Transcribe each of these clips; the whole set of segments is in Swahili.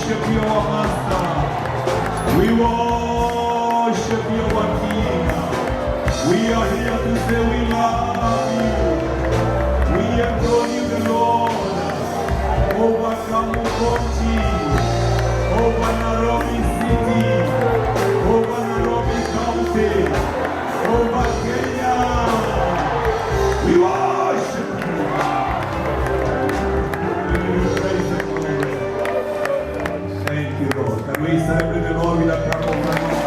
Worship you, our Master. We worship you, our King. We are here to say we love you. We adore you, the Lord. Over Kamukunji, over Nairobi City, over Nairobi County, over Kenya. We worship you. Praise the Lord. Thank you, Lord. Can we celebrate the Lord with a clap of hands?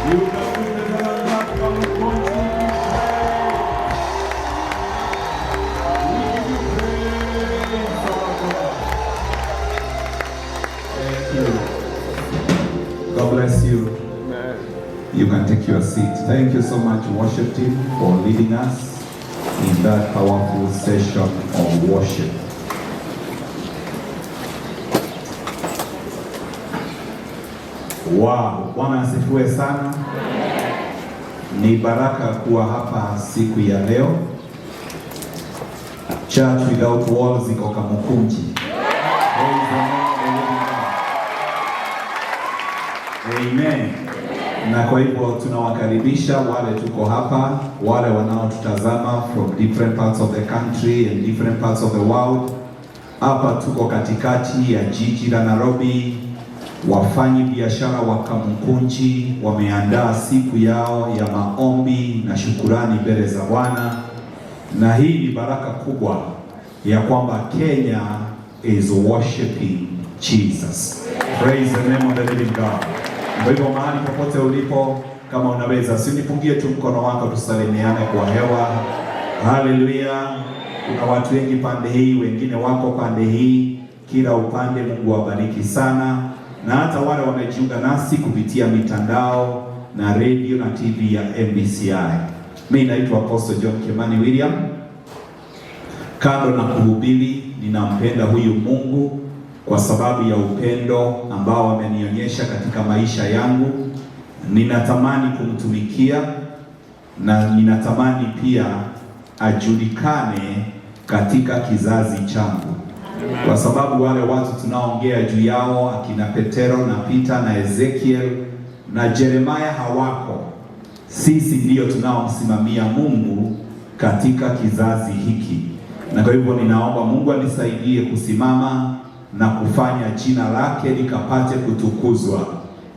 You can put the clap, Kamukunji, give praise. We give you praise, our God. Thank you. God bless you. You can take your seat. Thank you so much, worship team, for leading us in that powerful session of worship. Wow, Bwana asifiwe sana. Ni baraka kuwa hapa siku ya leo. Church Without Walls iko Kamukunji. Praise the name of the living God. Amen. Na kwa hivyo tunawakaribisha wale tuko hapa, wale wanaotutazama from different parts of the country and different parts of the world. Hapa tuko katikati ya jiji la Nairobi. Wafanyi biashara wa Kamukunji wameandaa siku yao ya maombi na shukurani mbele za Bwana, na hii ni baraka kubwa ya kwamba Kenya is worshiping Jesus. Praise the name of the living God. Kwa hivyo mahali popote ulipo, kama unaweza, si unipungie tu mkono wako tusalimiane kwa hewa. Haleluya! Kuna watu wengi pande hii, wengine wako pande hii, kila upande. Mungu awabariki sana, na hata wale wamejiunga nasi kupitia mitandao na radio na TV ya MBCI. Mimi naitwa Apostle John Kimani William. Kando na kuhubiri, ninampenda huyu Mungu kwa sababu ya upendo ambao amenionyesha katika maisha yangu. Ninatamani kumtumikia na ninatamani pia ajulikane katika kizazi changu, kwa sababu wale watu tunaongea juu yao akina Petero na Peter na Ezekiel na Jeremiah hawako. Sisi ndiyo tunaomsimamia Mungu katika kizazi hiki, na kwa hivyo ninaomba Mungu anisaidie kusimama na kufanya jina lake likapate kutukuzwa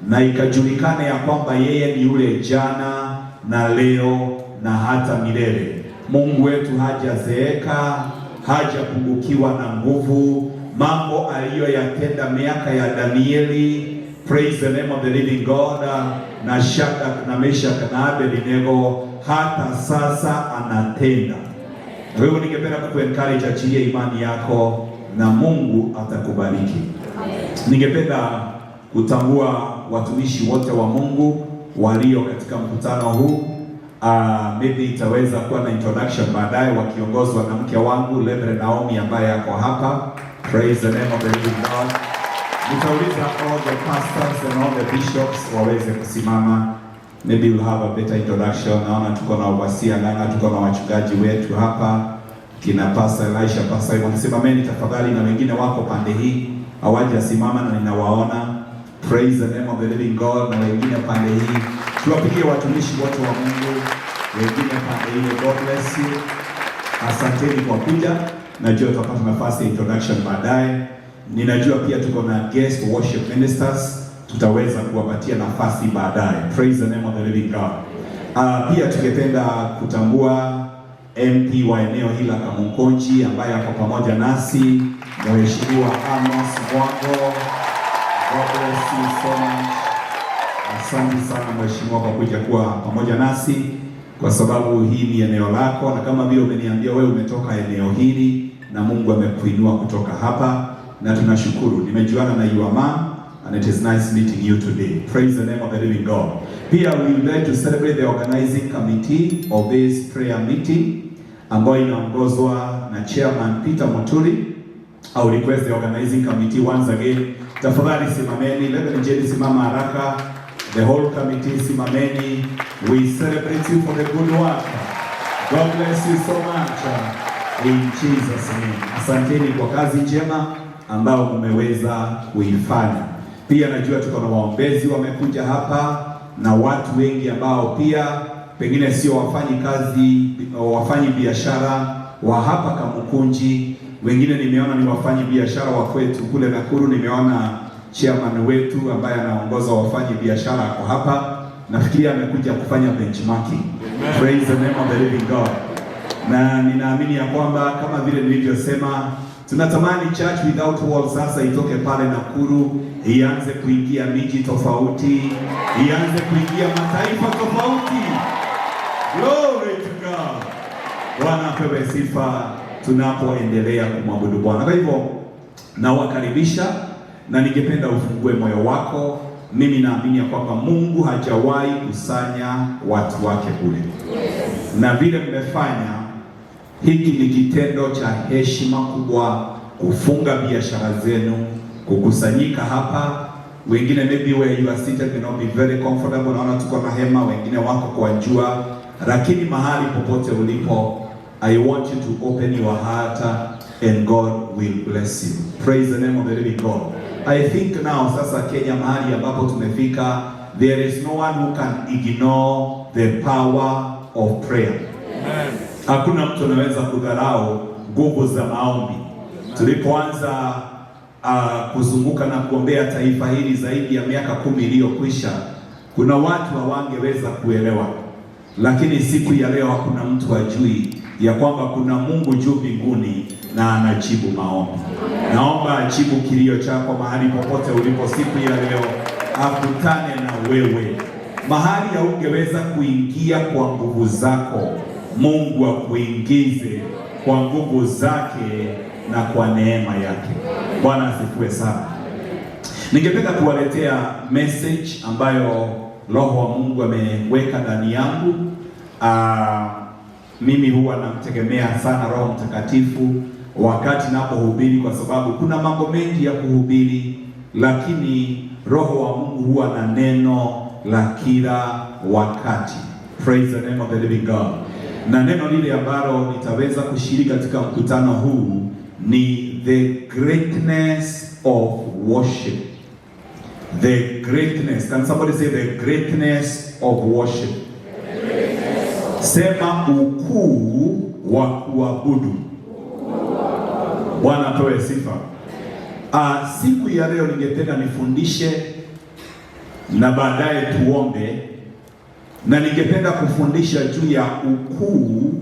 na ikajulikane ya kwamba yeye ni yule jana na leo na hata milele. Mungu wetu hajazeeka, hajapungukiwa na nguvu. Mambo aliyoyatenda miaka ya Danieli, praise the name of the living God, na Shadrach na Meshach na Abednego, hata sasa anatenda. Kwa hivyo ningependa kukuencourage, achilie imani yako na Mungu atakubariki. Ningependa kutambua watumishi wote wa Mungu walio katika mkutano huu. Maybe itaweza kuwa na introduction baadaye wakiongozwa na mke wangu Reverend Naomi ambaye ako hapa. Praise the name of the living God. Nitauliza all the pastors and all the bishops waweze kusimama. Maybe we'll have a better introduction. Naona tuko na overseer Ng'ang'a, tuko na wachungaji wetu hapa kina Pastor Elisha, Pastor Simon, simameni tafadhali, na wengine wako pande hii hawajasimama na ninawaona. Praise the name of the living God, na wengine pande hii. Tuwapigie watumishi wote wa Mungu, wengine pande hii. God bless you. Asanteni kwa kuja. Najua tutapata nafasi ya introduction baadaye. Ninajua pia tuko na guest worship ministers, tutaweza kuwapatia nafasi baadaye. Praise the name of the living God. Pia tungependa kutambua MP wa eneo hili la Kamukunji ambaye ako pamoja nasi, Mheshimiwa Amos Mwango. God bless you so much. Asante sana mheshimiwa kwa kuja kuwa pamoja nasi, kwa sababu hii ni eneo lako, na kama vile umeniambia wewe umetoka eneo hili na Mungu amekuinua kutoka hapa, na tunashukuru. Nimejuana na your mom and it is nice meeting you today. Praise the name of the living God. Pia we would like to celebrate the organizing committee of this prayer meeting ambayo inaongozwa na Chairman Peter Muturi. I will request the organizing committee once again. Tafadhali simameni. Reverend Jenny, simama haraka. The whole committee simameni. We celebrate you for the good work. God bless you so much. In Jesus name. Asanteni kwa kazi njema ambayo mmeweza kuifanya. Pia najua tuko na waombezi wamekuja hapa na watu wengi ambao pia pengine sio wafanyi kazi, wafanyi biashara wa hapa Kamukunji, wengine nimeona ni wafanyi biashara wa kwetu kule Nakuru. Nimeona chairman wetu ambaye anaongoza wafanyi biashara ako hapa, nafikiria amekuja kufanya benchmarking. Praise the name of the living God. Na ninaamini ya kwamba kama vile nilivyosema, tunatamani Church Without Walls sasa itoke pale Nakuru ianze kuingia miji tofauti, ianze kuingia mataifa tofauti. Glory to God. Bwana apewe sifa tunapoendelea kumwabudu Bwana. Kwa hivyo nawakaribisha na ningependa ufungue moyo wako. Mimi naamini ya kwamba Mungu hajawahi kusanya watu wake bure, na vile mmefanya hiki ni kitendo cha heshima kubwa, kufunga biashara zenu, kukusanyika hapa. Wengine maybe where you are seated may not be very comfortable. Naona tuko na hema, wengine wako kwa jua, lakini mahali popote ulipo, I want you to open your heart and God will bless you. Praise the name of the living God. I think now sasa Kenya mahali ambapo tumefika, there is no one who can ignore the power of prayer. Hakuna mtu anaweza kudharau nguvu za maombi. Tulipoanza kuzunguka na kuombea taifa hili zaidi ya miaka 10 iliyokwisha, kuna watu hawangeweza kuelewa, lakini siku ya leo hakuna mtu ajui ya kwamba kuna Mungu juu mbinguni na anajibu maombi. Naomba ajibu kilio chako mahali popote ulipo siku ya leo, akutane na wewe mahali haungeweza kuingia kwa nguvu zako, Mungu akuingize kwa nguvu zake na kwa neema yake. Bwana asifiwe sana. Ningependa kuwaletea message ambayo Roho wa Mungu ameweka ndani yangu. Mimi huwa namtegemea sana Roho Mtakatifu wakati napohubiri, kwa sababu kuna mambo mengi ya kuhubiri, lakini Roho wa Mungu huwa na neno la kila wakati. Praise the name of the living God. Na neno lile ambalo nitaweza kushiriki katika mkutano huu ni the greatness of worship. The greatness. Can somebody say the greatness of worship? Sema ukuu wa kuabudu. Bwana apewe sifa. Siku ya leo ningependa nifundishe na baadaye tuombe, na ningependa kufundisha juu ya ukuu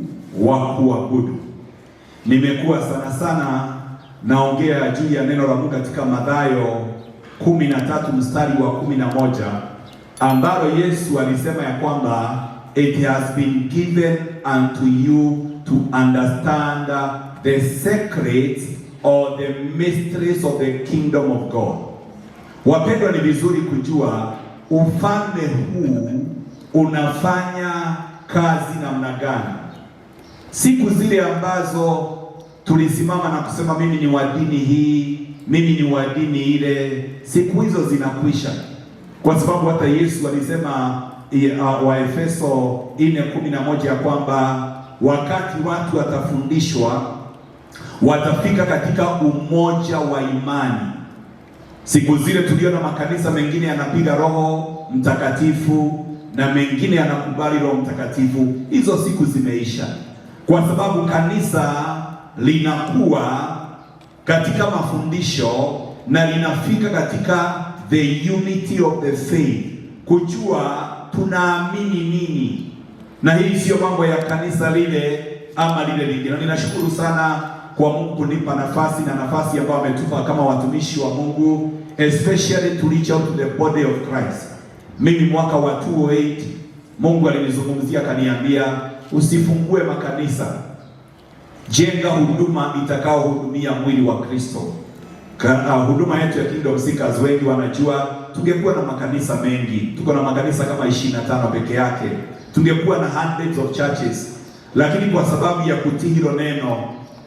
wa kuabudu. Nimekuwa sana sana naongea juu ya neno la Mungu katika Mathayo 13 mstari wa 11 ambalo Yesu alisema ya kwamba it has been given unto you to understand the secrets or the mysteries of the kingdom of God. Wapendwa, ni vizuri kujua ufalme huu unafanya kazi namna gani. Siku zile ambazo tulisimama na kusema mimi ni wa dini hii, mimi ni wa dini ile, siku hizo zinakwisha, kwa sababu hata Yesu alisema Waefeso 4:11 ya kwamba wakati watu watafundishwa watafika katika umoja wa imani. Siku zile tuliona makanisa mengine yanapiga Roho Mtakatifu na mengine yanakubali Roho Mtakatifu. Hizo siku zimeisha, kwa sababu kanisa linakuwa katika mafundisho na linafika katika the unity of the faith, kujua tunaamini nini, na hii sio mambo ya kanisa lile ama lile lingine. Na ninashukuru sana kwa Mungu kunipa nafasi na nafasi ambayo ametupa kama watumishi wa Mungu, especially to reach out to the body of Christ. Mimi mwaka wa 2008 Mungu alinizungumzia akaniambia, usifungue makanisa, jenga huduma itakayohudumia mwili wa Kristo. Huduma yetu ya Kingdom Seekers, wengi wanajua, tungekuwa na makanisa mengi, tuko na makanisa kama 25 peke yake, tungekuwa na hundreds of churches, lakini kwa sababu ya kutii hilo neno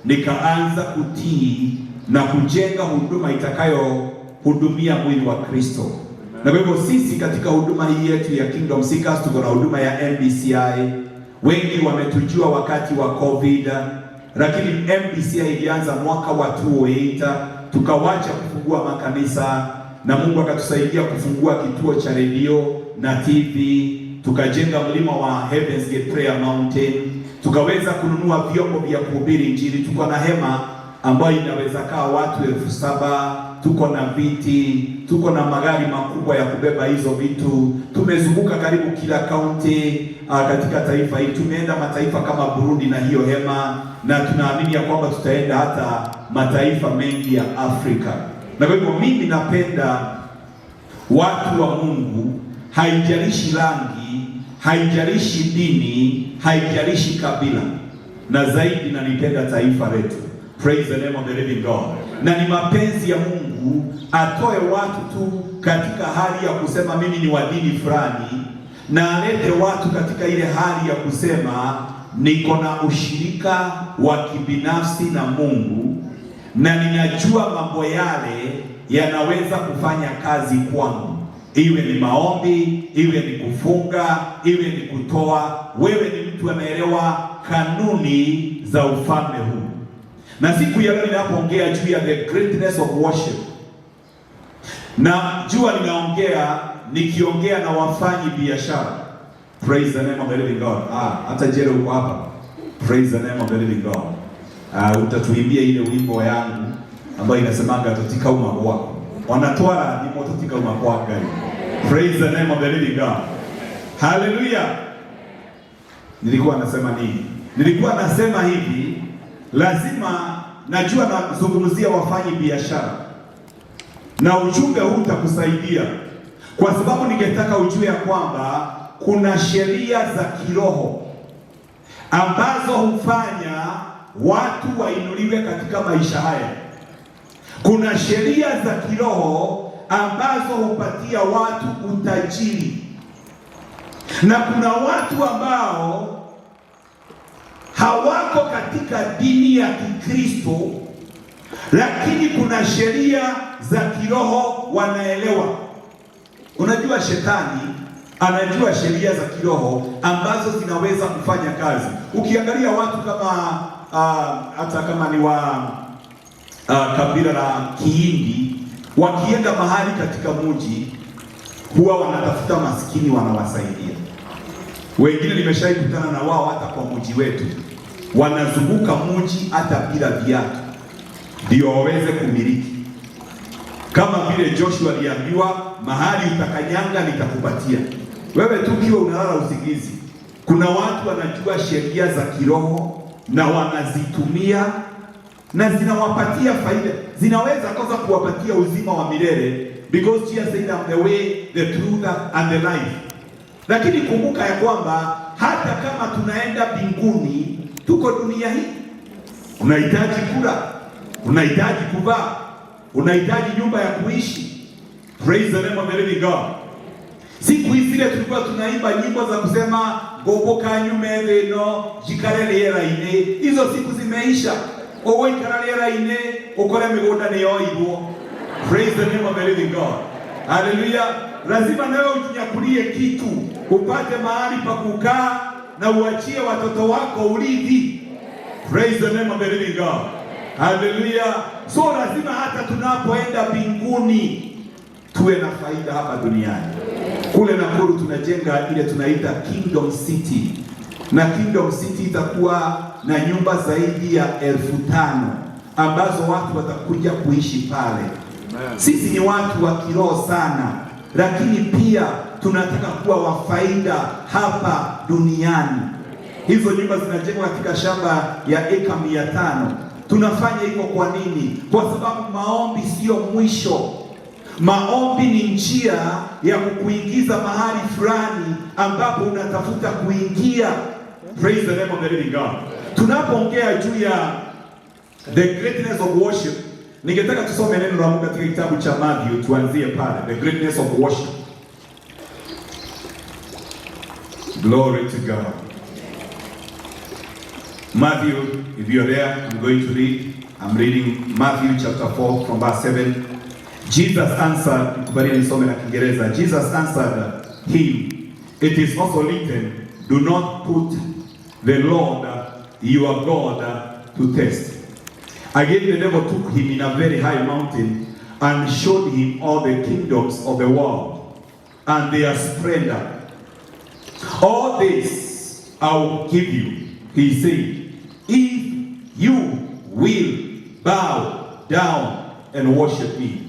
nikaanza kutii na kujenga huduma itakayohudumia mwili wa Kristo. Na kwa hivyo sisi katika huduma hii yetu ya Kingdom Seekers tuko na huduma ya MBCI. Wengi wametujua wakati wa COVID. Lakini MBCI ilianza mwaka wa 2008, tukawacha kufungua makanisa na Mungu akatusaidia kufungua kituo cha redio na TV, tukajenga mlima wa Heavens Gate Prayer Mountain, tukaweza kununua vyombo vya kuhubiri Injili. Tuko na hema ambayo inaweza kaa watu 7,000, tuko na viti, tuko na magari makubwa ya kubeba hizo vitu. Tumezunguka karibu kila kaunti katika taifa hili. Tumeenda mataifa kama Burundi na hiyo hema, na tunaamini ya kwamba tutaenda hata mataifa mengi ya Afrika. Na kwa hivyo mimi napenda watu wa Mungu, haijalishi rangi, haijalishi dini, haijalishi kabila, na zaidi nalipenda taifa letu. Praise the name of the living God. Na ni mapenzi ya Mungu atoe watu tu katika hali ya kusema mimi ni wa dini fulani, na alete watu katika ile hali ya kusema niko na ushirika wa kibinafsi na Mungu na ninajua mambo yale yanaweza kufanya kazi kwangu, iwe ni maombi, iwe ni kufunga, iwe ni kutoa. Wewe ni mtu anaelewa kanuni za ufalme huu. Na siku ya leo ninapoongea juu ya the greatness of worship, na jua ninaongea nikiongea na wafanyi biashara. Praise the name of the living God. Hata Jere uko hapa. Praise the name of the living God. Utatuimbia ile wimbo yangu ambayo inasemanga totika uma wako. Wanatwara ni moto tika uma kwa Ngai. Praise the name of the living God. Hallelujah. Nilikuwa nasema nini? Nilikuwa nasema hivi, lazima najua nazungumzia wafanyi biashara. Na ujumbe huu utakusaidia kwa sababu ningetaka ujue ya kwamba kuna sheria za kiroho ambazo hufanya watu wainuliwe katika maisha haya. Kuna sheria za kiroho ambazo hupatia watu utajiri, na kuna watu ambao hawako katika dini ya Kikristo, lakini kuna sheria za kiroho wanaelewa. Unajua shetani anajua sheria za kiroho ambazo zinaweza kufanya kazi. Ukiangalia watu kama hata kama ni wa kabila la Kihindi, wakienda mahali katika mji huwa wanatafuta maskini wanawasaidia. Wengine nimeshawahi kukutana na wao hata kwa mji wetu, wanazunguka mji hata bila viatu ndio waweze kumiliki. Kama vile Joshua aliambiwa, mahali utakanyanga nitakupatia. Wewe tu ukiwa unalala usingizi. Kuna watu wanajua sheria za kiroho na wanazitumia na zinawapatia faida, zinaweza kosa kuwapatia uzima wa milele, because Jesus said, I'm the way, the truth and the life. Lakini kumbuka ya kwamba hata kama tunaenda mbinguni, tuko dunia hii. Unahitaji kula, unahitaji kuvaa, unahitaji nyumba ya kuishi. Praise the name of the living God. Siku hizi zile tulikuwa tunaimba nyimbo za kusema ngoboka nyume thino jikare rĩera-inĩ, hizo siku zimeisha. Ũgũikara rĩera-inĩ ũkore mĩgũnda nĩ yoirwo. Praise the name of the living God. Haleluya. Lazima nawe ujinyakulie kitu, upate mahali pa kukaa na uachie watoto wako urithi. Praise the name of the living God. Haleluya. So lazima hata tunapoenda mbinguni tuwe na faida hapa duniani. Kule Nakuru tunajenga ile tunaita Kingdom City, na Kingdom City itakuwa na nyumba zaidi ya 5,000 ambazo watu watakuja kuishi pale. Sisi ni watu wa kiroho sana, lakini pia tunataka kuwa wa faida hapa duniani. Hizo nyumba zinajengwa katika shamba ya eka 500. Tunafanya hivyo kwa nini? Kwa sababu maombi sio mwisho. Maombi ni njia ya kukuingiza mahali fulani ambapo unatafuta kuingia. Praise the name of the living God. Tunapoongea juu ya the greatness of worship, ningetaka tusome neno la Mungu katika kitabu cha Matthew, tuanzie pale, the greatness of worship. Glory to God. Matthew, if you're there, I'm going to read. I'm reading Matthew chapter 4 from verse 7. Jesus answered, nikubalie nisome na Kiingereza. Jesus answered him, it is also written, do not put the Lord your God to test. Again, the devil took him in a very high mountain and showed him all the kingdoms of the world and their splendor. "All this I will give you," he said, "if you will bow down and worship me."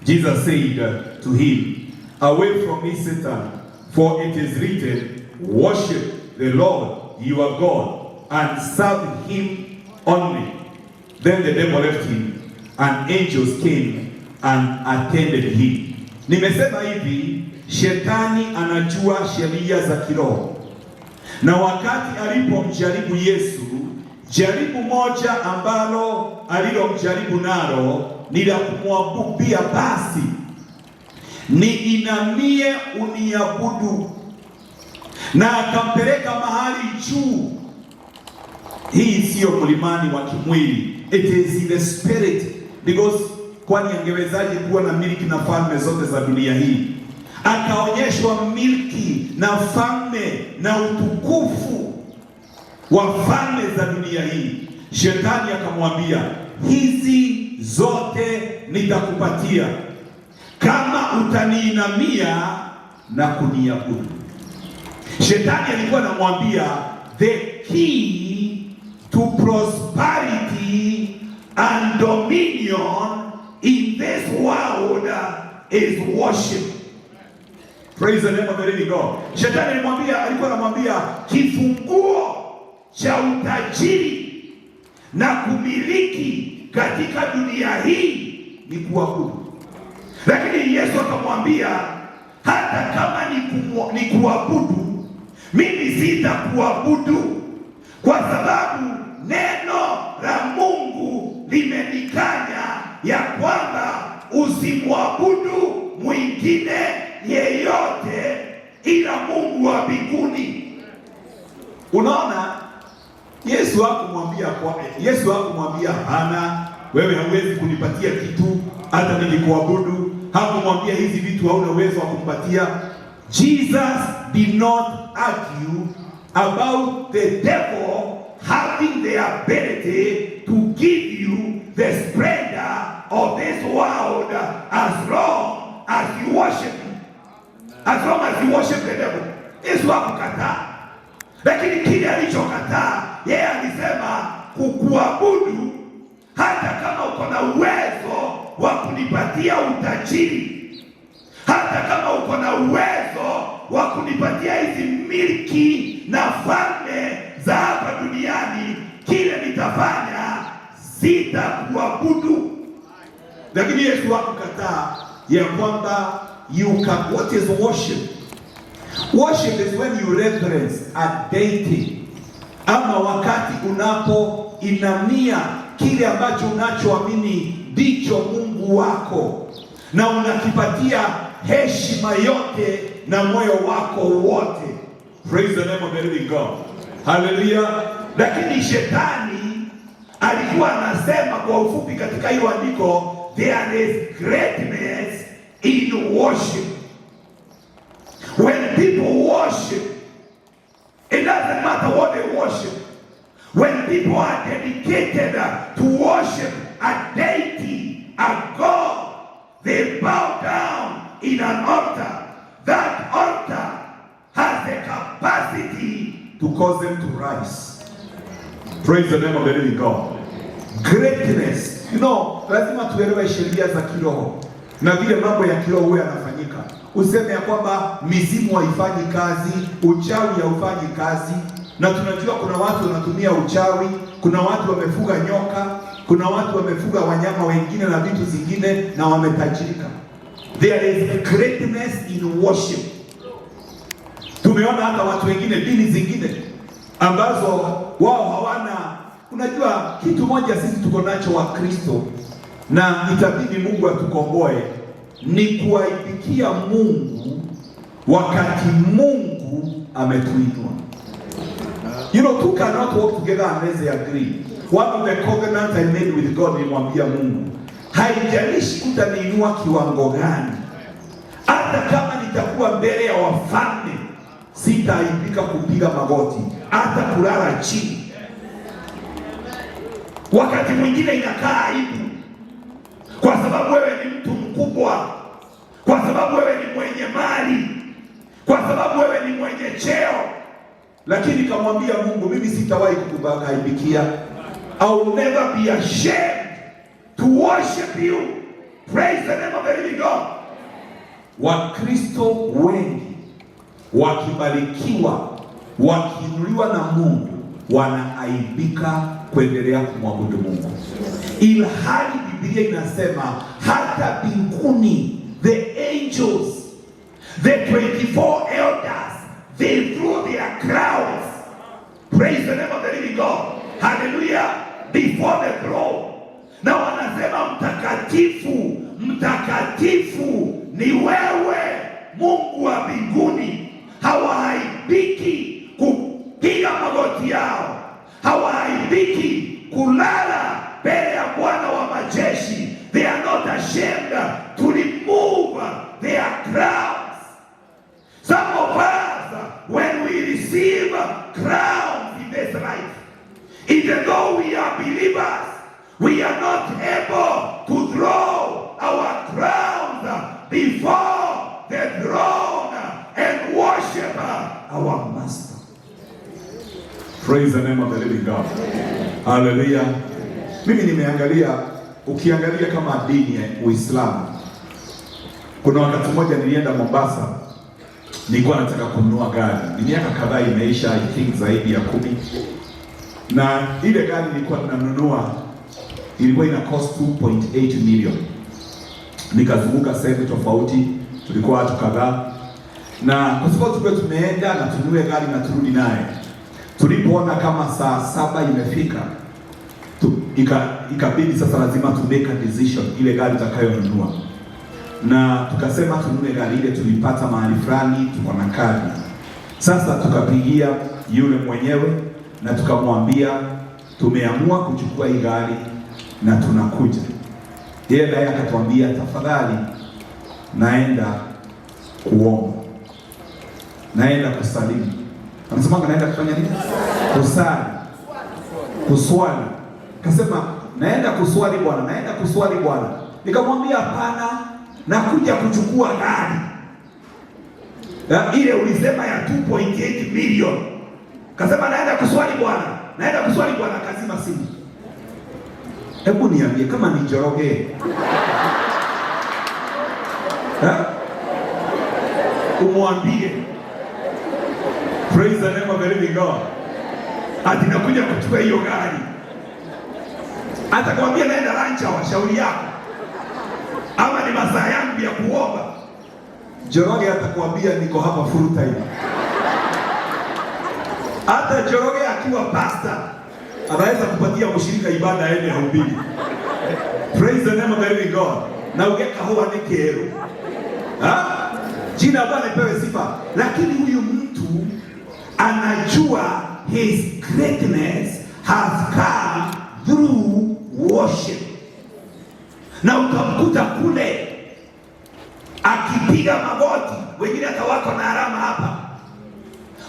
Jesus said to him, "Away from me, Satan, for it is written, 'Worship the Lord your God and serve him only.'" Then the devil left him and angels came and attended him. Nimesema hivi, shetani anajua sheria za kiroho, na wakati alipomjaribu Yesu, jaribu moja ambalo alilomjaribu nalo ni la kumwambia, basi niinamie uniabudu, na akampeleka mahali juu. Hii siyo mlimani wa kimwili, it is in the spirit because, kwani angewezaje kuwa na milki na falme zote za dunia hii? Akaonyeshwa milki na falme na utukufu wa falme za dunia hii. Shetani akamwambia, hizi zote nitakupatia kama utaniinamia na kuniabudu. Shetani alikuwa anamwambia, the key to prosperity and dominion in this world is worship. Praise the name of the living God. Shetani alimwambia, alikuwa anamwambia, kifunguo cha utajiri na kumiliki katika dunia hii ni kuabudu. Lakini Yesu akamwambia, hata kama ni kuabudu, mimi sitakuabudu, kwa sababu neno la Mungu limenikanya ya kwamba usimwabudu mwingine yeyote ila Mungu wa mbinguni. Unaona, Yesu hakumwambia hapana, wewe hauwezi kunipatia kitu hata nikikuabudu. Hakumwambia hizi vitu hauna uwezo wa kumpatia. Jesus did not argue about the devil having the ability to give you the splendor of this world as long as you worship him. As long as you worship the devil. Yesu hakukataa, lakini kile alichokataa yeye alisema kukuabudu, hata kama uko na uwezo wa kunipatia utajiri, hata kama uko na uwezo wa kunipatia hizi milki na falme za hapa duniani, kile nitafanya, sitakuabudu. Lakini Yesu hakukataa ya kwamba you can. What is worship? Worship is when you reverence a deity, ama wakati unapoinamia kile ambacho unachoamini ndicho Mungu wako na unakipatia heshima yote na moyo wako wote. Praise the name of the living God. Hallelujah. Lakini shetani alikuwa anasema kwa ufupi katika hiyo andiko, there is greatness in worship. When people worship, it doesn't matter what they worship. When people are dedicated to worship a deity, a God, they bow down in an altar. That altar has the capacity to cause them to rise. Praise the name of the living God. Greatness. Lazima tuelewe sheria za kiroho na vile mambo ya kiroho huwa yanafanyika. Useme ya kwamba mizimu haifanyi kazi, uchawi haufanyi kazi, na tunajua kuna watu wanatumia uchawi, kuna watu wamefuga nyoka, kuna watu wamefuga wanyama wengine na vitu zingine na wametajirika. There is greatness in worship. Tumeona hata watu wengine, dini zingine ambazo wao hawana. Unajua, kitu moja sisi tuko nacho Wakristo na itabidi Mungu atukomboe, ni kuaibikia Mungu wakati Mungu ametuinua. Two cannot work together unless they agree. One of the covenants I made with God, nilimwambia Mungu, haijalishi utaniinua kiwango gani, hata kama nitakuwa mbele ya wafalme, sitaaibika kupiga magoti, hata kulala chini. Wakati mwingine inakaa aibu, kwa sababu wewe ni mtu mkubwa, kwa sababu wewe ni mwenye mali, kwa sababu wewe ni mwenye cheo, Lakini kamwambia Mungu, mimi sitawahi kukuaibikia. I will never be ashamed to worship you. Praise the name of the living God. Wakristo wengi wakibarikiwa, wakiinuliwa na Mungu, wanaaibika kuendelea kumwabudu Mungu, ilhali Biblia inasema hata mbinguni The angels, the 24 elders, they threw their crowns. Praise the name of the living God. Hallelujah. Before the throne. Na wanasema, "Mtakatifu, mtakatifu ni wewe Mungu wa mbinguni." Hawaaibiki kupiga magoti yao, hawaaibiki kulala mbele ya Bwana wa majeshi. They are not ashamed to remove their crowns. Some of us, when we receive crowns in this life, even though we are believers, we are not able to throw our crowns before the throne and worship our Master. Praise the name of the living God. Hallelujah. Mimi nimeangalia, ukiangalia kama dini ya Uislamu, kuna wakati mmoja nilienda Mombasa, nilikuwa nataka kununua gari. Ni miaka kadhaa imeisha, I think zaidi ya 10, na ile gari nilikuwa ninanunua ilikuwa ina cost 2.8 million. Nikazunguka sehemu tofauti, tulikuwa watu kadhaa, na kwa sababu tulikuwa tumeenda na tununue gari na turudi naye, tulipoona kama saa 7 imefika ikabidi sasa lazima to make a decision ile gari tutakayonunua, na tukasema tununue gari ile tulipata mahali fulani, tuko na kadi. Sasa tukapigia yule mwenyewe na tukamwambia tumeamua kuchukua hii gari na tunakuja. Yeye naye akatuambia, "Tafadhali, naenda kuomba, naenda kusalimu." Anasema naenda kufanya nini? Kusali, kuswali. Kasema, "Naenda kuswali bwana, naenda kuswali bwana." Nikamwambia, "Hapana, nakuja kuchukua gari Ya, ile ulisema ya 2.8 million." Kasema, "Naenda kuswali bwana, naenda kuswali bwana." Akazima simu. Hebu niambie kama ni Njoroge. Ha? Umwambie Praise the name of the living God. Ati nakuja kuchukua hiyo gari, atakwambia, "Naenda lunch hour, shauri yako," ama, "Ni masaa yangu ya kuomba." Njoroge atakwambia, "Niko hapa full time." Hata Njoroge akiwa pastor anaweza kupatia mshirika ibada aende ahubiri. Praise the name of the living God. Na ugeka huwa ni kero. Ha? Jina la Bwana lipewe sifa. Lakini huyu mtu anajua his greatness has come through worship, na utamkuta kule akipiga magoti, wengine hata wako na alama hapa,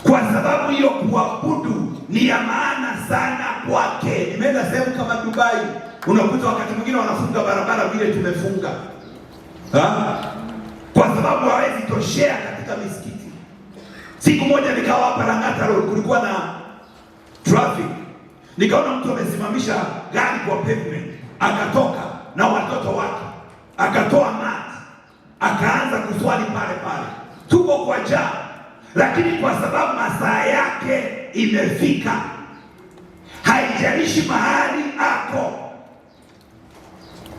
kwa sababu hiyo kuabudu ni ya maana sana kwake. Nimeenda sehemu kama Dubai, unakuta wakati mwingine wanafunga barabara vile tumefunga, Ha? Kwa sababu hawezi toshea katika misikiti. Siku moja nikawa hapa Lang'ata Road, kulikuwa na traffic, nikaona mtu amesimamisha gari kwa pavement, akatoka na watoto wake, akatoa mat, akaanza kuswali pale pale. Tuko kwa jam, lakini kwa sababu masaa yake imefika, haijalishi mahali ako.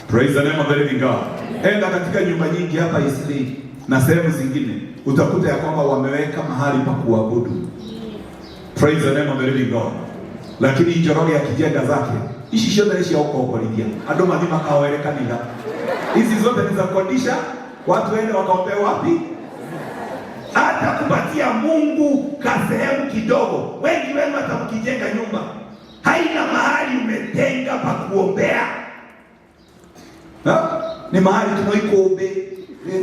Praise the name of the living God. Enda katika nyumba nyingi hapa Eastleigh na sehemu zingine utakuta ya kwamba wameweka mahali pa kuabudu. Praise the name of the living God. Lakini Njoroge akijenga zake ici ciothe nĩ cia gũkomborithia andũ mathi makahoere kanitha. Hizi zote ni za kukodisha, watu waende wakaombee wapi? Hata kupatia Mungu kasehemu kidogo. Wengi wenu hata mkijenga nyumba haina mahali umetenga pa kuombea. Ha? Ni mahali tunaikũmbĩ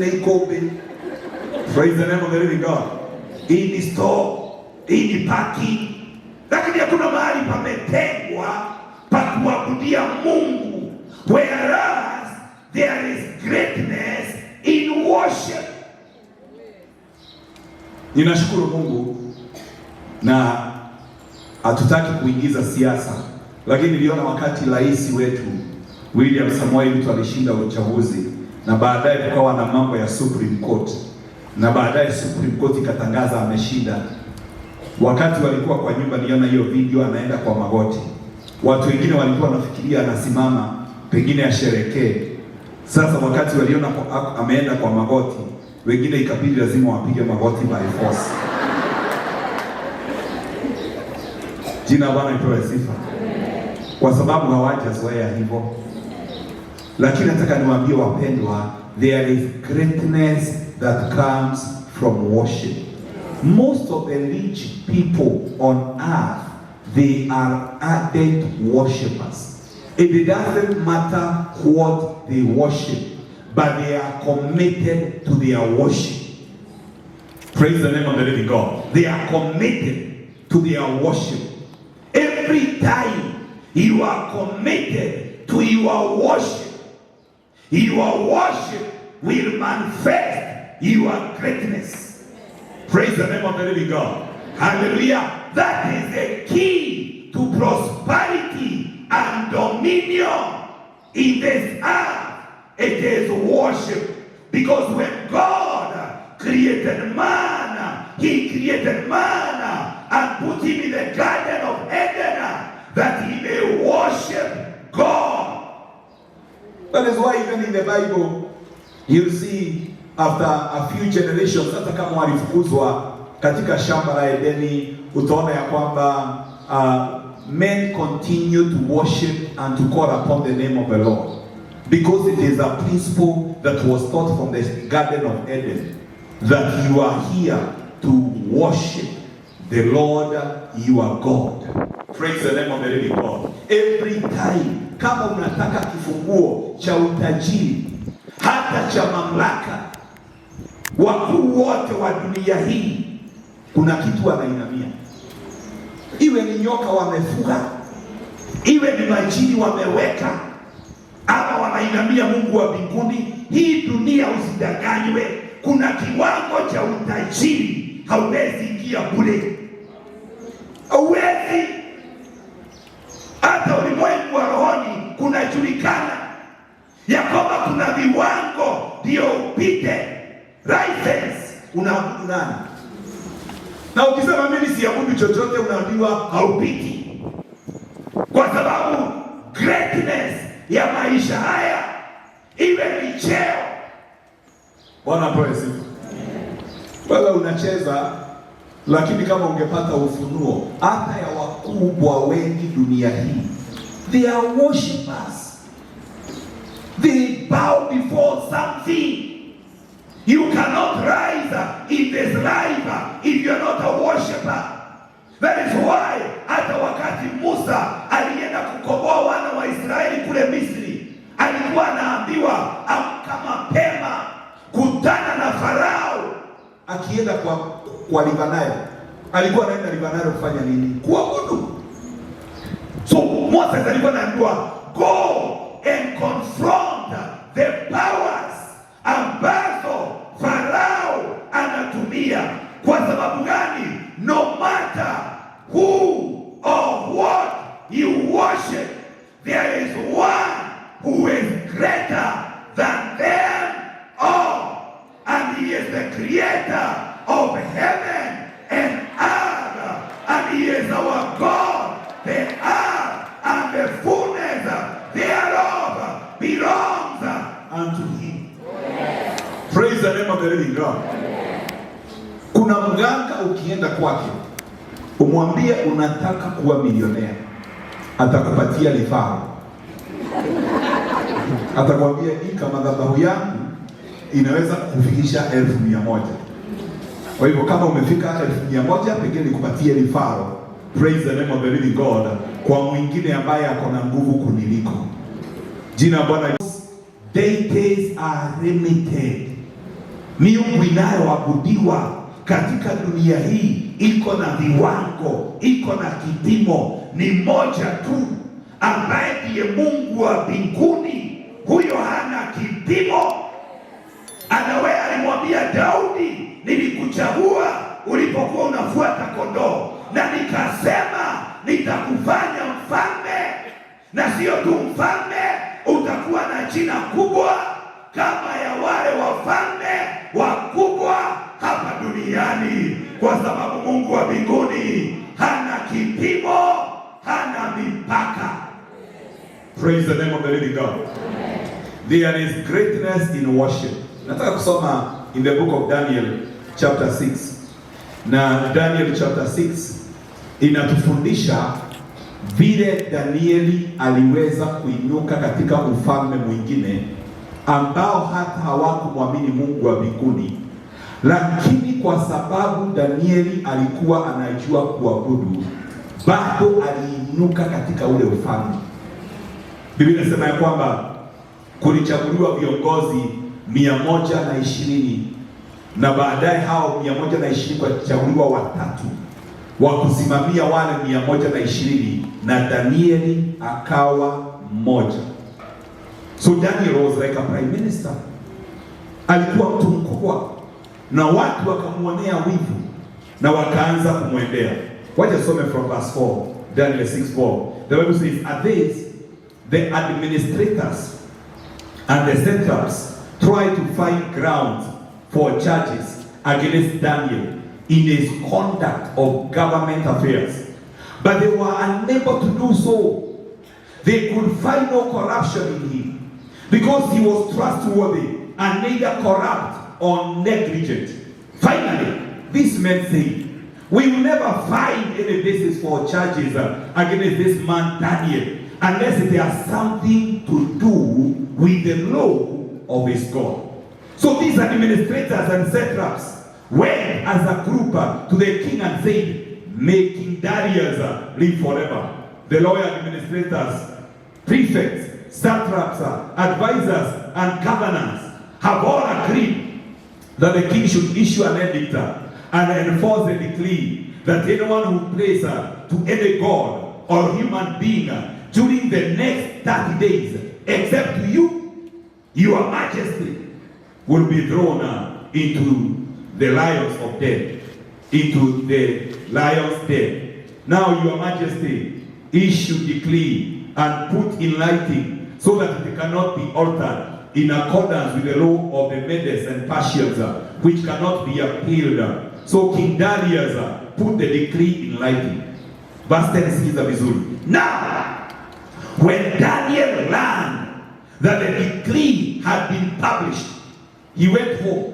na ikũmbĩ. Praise the name of the living God. Hii ni store, hii ni parking, lakini hakuna mahali pametengwa pa kuabudia. kuabudia Mungu, whereas there is greatness in worship. Ninashukuru Mungu na hatutaki kuingiza siasa, lakini niliona wakati rais wetu William Samoei Ruto alishinda uchaguzi na baadaye kukawa na mambo ya Supreme Court na baadaye Supreme Court ikatangaza ameshinda. Wakati walikuwa kwa nyumba, niliona hiyo video, anaenda kwa magoti. Watu wengine walikuwa wanafikiria anasimama pengine asherekee. Sasa wakati waliona ameenda kwa magoti, wengine ikabidi lazima wapige magoti by force. Jina Bwana ipewe sifa, kwa sababu hawajazoea hivyo. Lakini nataka niwaambie wapendwa, there is greatness that comes from worship. Most of the rich people on earth, they are ardent worshippers. It doesn't matter what they worship, but they are committed to their worship. Praise the name of the living God. They are committed to their worship. Every time you are committed to your worship will manifest your greatness. Praise the name of the living God. Hallelujah. That is the key to prosperity and dominion in this earth. It is worship. Because when God created man, he created man and put him in the Garden of Eden that he may worship God. That is why even in the Bible, you see after a few generations, hata kama walifukuzwa katika shamba la Edeni, utaona ya kwamba men continue to worship and to call upon the name of the Lord, because it is a principle that was taught from the Garden of Eden, that you are here to worship the Lord your God. Praise the name of the living God. Every time kama unataka kifunguo cha utajiri hata cha mamlaka, wakuu wote wa dunia hii, kuna kitu wanainamia, iwe ni nyoka wamefuga, iwe ni majini wameweka, ama wanainamia Mungu wa mbinguni. Hii dunia usidanganywe, kuna kiwango cha utajiri hauwezi ingia bure, hauwezi. Hata ulimwengu wa rohoni kunajulikana ya kwamba kuna viwango ndio upite license. Unaabudu nani? Na ukisema mimi siabudu chochote, unaambiwa haupiti, kwa sababu greatness ya maisha haya iwe ni cheo. Bwana apewe sifa. Wewe unacheza, lakini kama ungepata ufunuo hata ya wakubwa wengi dunia hii, they are worshippers, they bow before something. You cannot rise in this life if you are not a worshipper. That is why hata wakati Musa alienda kukomboa wana wa Israeli kule Misri, alikuwa anaambiwa amka mapema, kutana na Farao. Akienda kwa River Nile, alikuwa anaenda River Nile kufanya nini? Kuabudu. So Moses alikuwa anaambiwa go and confront the powers ambazo Farao anatumia. Kwa sababu gani? No matter who or what you worship, there is one who is greater than them all, and he is the creator of heaven and earth, and he is our God. The earth and the fullness thereof belongs unto him. Praise the name of the living God. Kuna mganga ukienda kwake umwambie unataka kuwa milionea, atakupatia referral. Atakwambia hii kama madhabahu yangu inaweza kukufikisha 100,000. Kwa hivyo kama umefika 100,000, pengine nikupatie referral. Praise the name of the living God. Kwa mwingine ambaye ako na nguvu kuniliko. Jina Bwana. Deities are limited. Miungu inayoabudiwa katika dunia hii iko na viwango, iko na kipimo, ni moja tu ambaye ndiye Mungu wa mbinguni, huyo hana kipimo. Anawe alimwambia Daudi, nilikuchagua ulipokuwa unafuata kondoo, na nikasema nitakufanya mfalme, na sio tu mfalme, utakuwa na jina kubwa kama ya wale wafalme wakubwa hapa duniani, kwa sababu Mungu wa mbinguni hana kipimo, hana mipaka. Praise the name of the living God. There is greatness in worship. Nataka kusoma in the book of Daniel chapter 6. Na Daniel chapter 6 inatufundisha vile Danieli aliweza kuinuka katika ufalme mwingine ambao hata hawakumwamini Mungu wa mbinguni, lakini kwa sababu Danieli alikuwa anajua kuabudu, bado aliinuka katika ule ufalme. Biblia inasema ya kwamba kulichaguliwa viongozi 120 na baadaye hao 120 walichaguliwa watatu wa kusimamia wale 120 na Danieli akawa mmoja. So Daniel was like a prime minister, alikuwa mtu mkubwa na watu wakamwonea wivu na wakaanza kumwendea. Wacha some from verse 4, Daniel 6:4. The Bible says, "At this the administrators and the satraps tried to find grounds for charges against Daniel in his conduct of government affairs, but they were unable to do so. They could find no corruption in him because he was trustworthy and neither corrupt or negligent. Finally, these men said, 'We will never find any basis for charges against this man Daniel unless it has something to do with the law of his God.'" So these administrators and satraps went as a group to the king and said, "May King Darius live forever. The royal administrators, prefects, satraps, advisors, and governors have all agreed that the king should issue an edict and enforce a decree that anyone who prays to any god or human being during the next 30 days, except you, your majesty, will be thrown into the lions of den, into the lion's den. Now, your majesty, issue decree and put in writing so that it cannot be altered in accordance with the law of the Medes and Persians, which cannot be appealed." So King Darius put the decree in writing. Verse 10, sikiza vizuri. Now, when Daniel learned that the decree had been published, he went home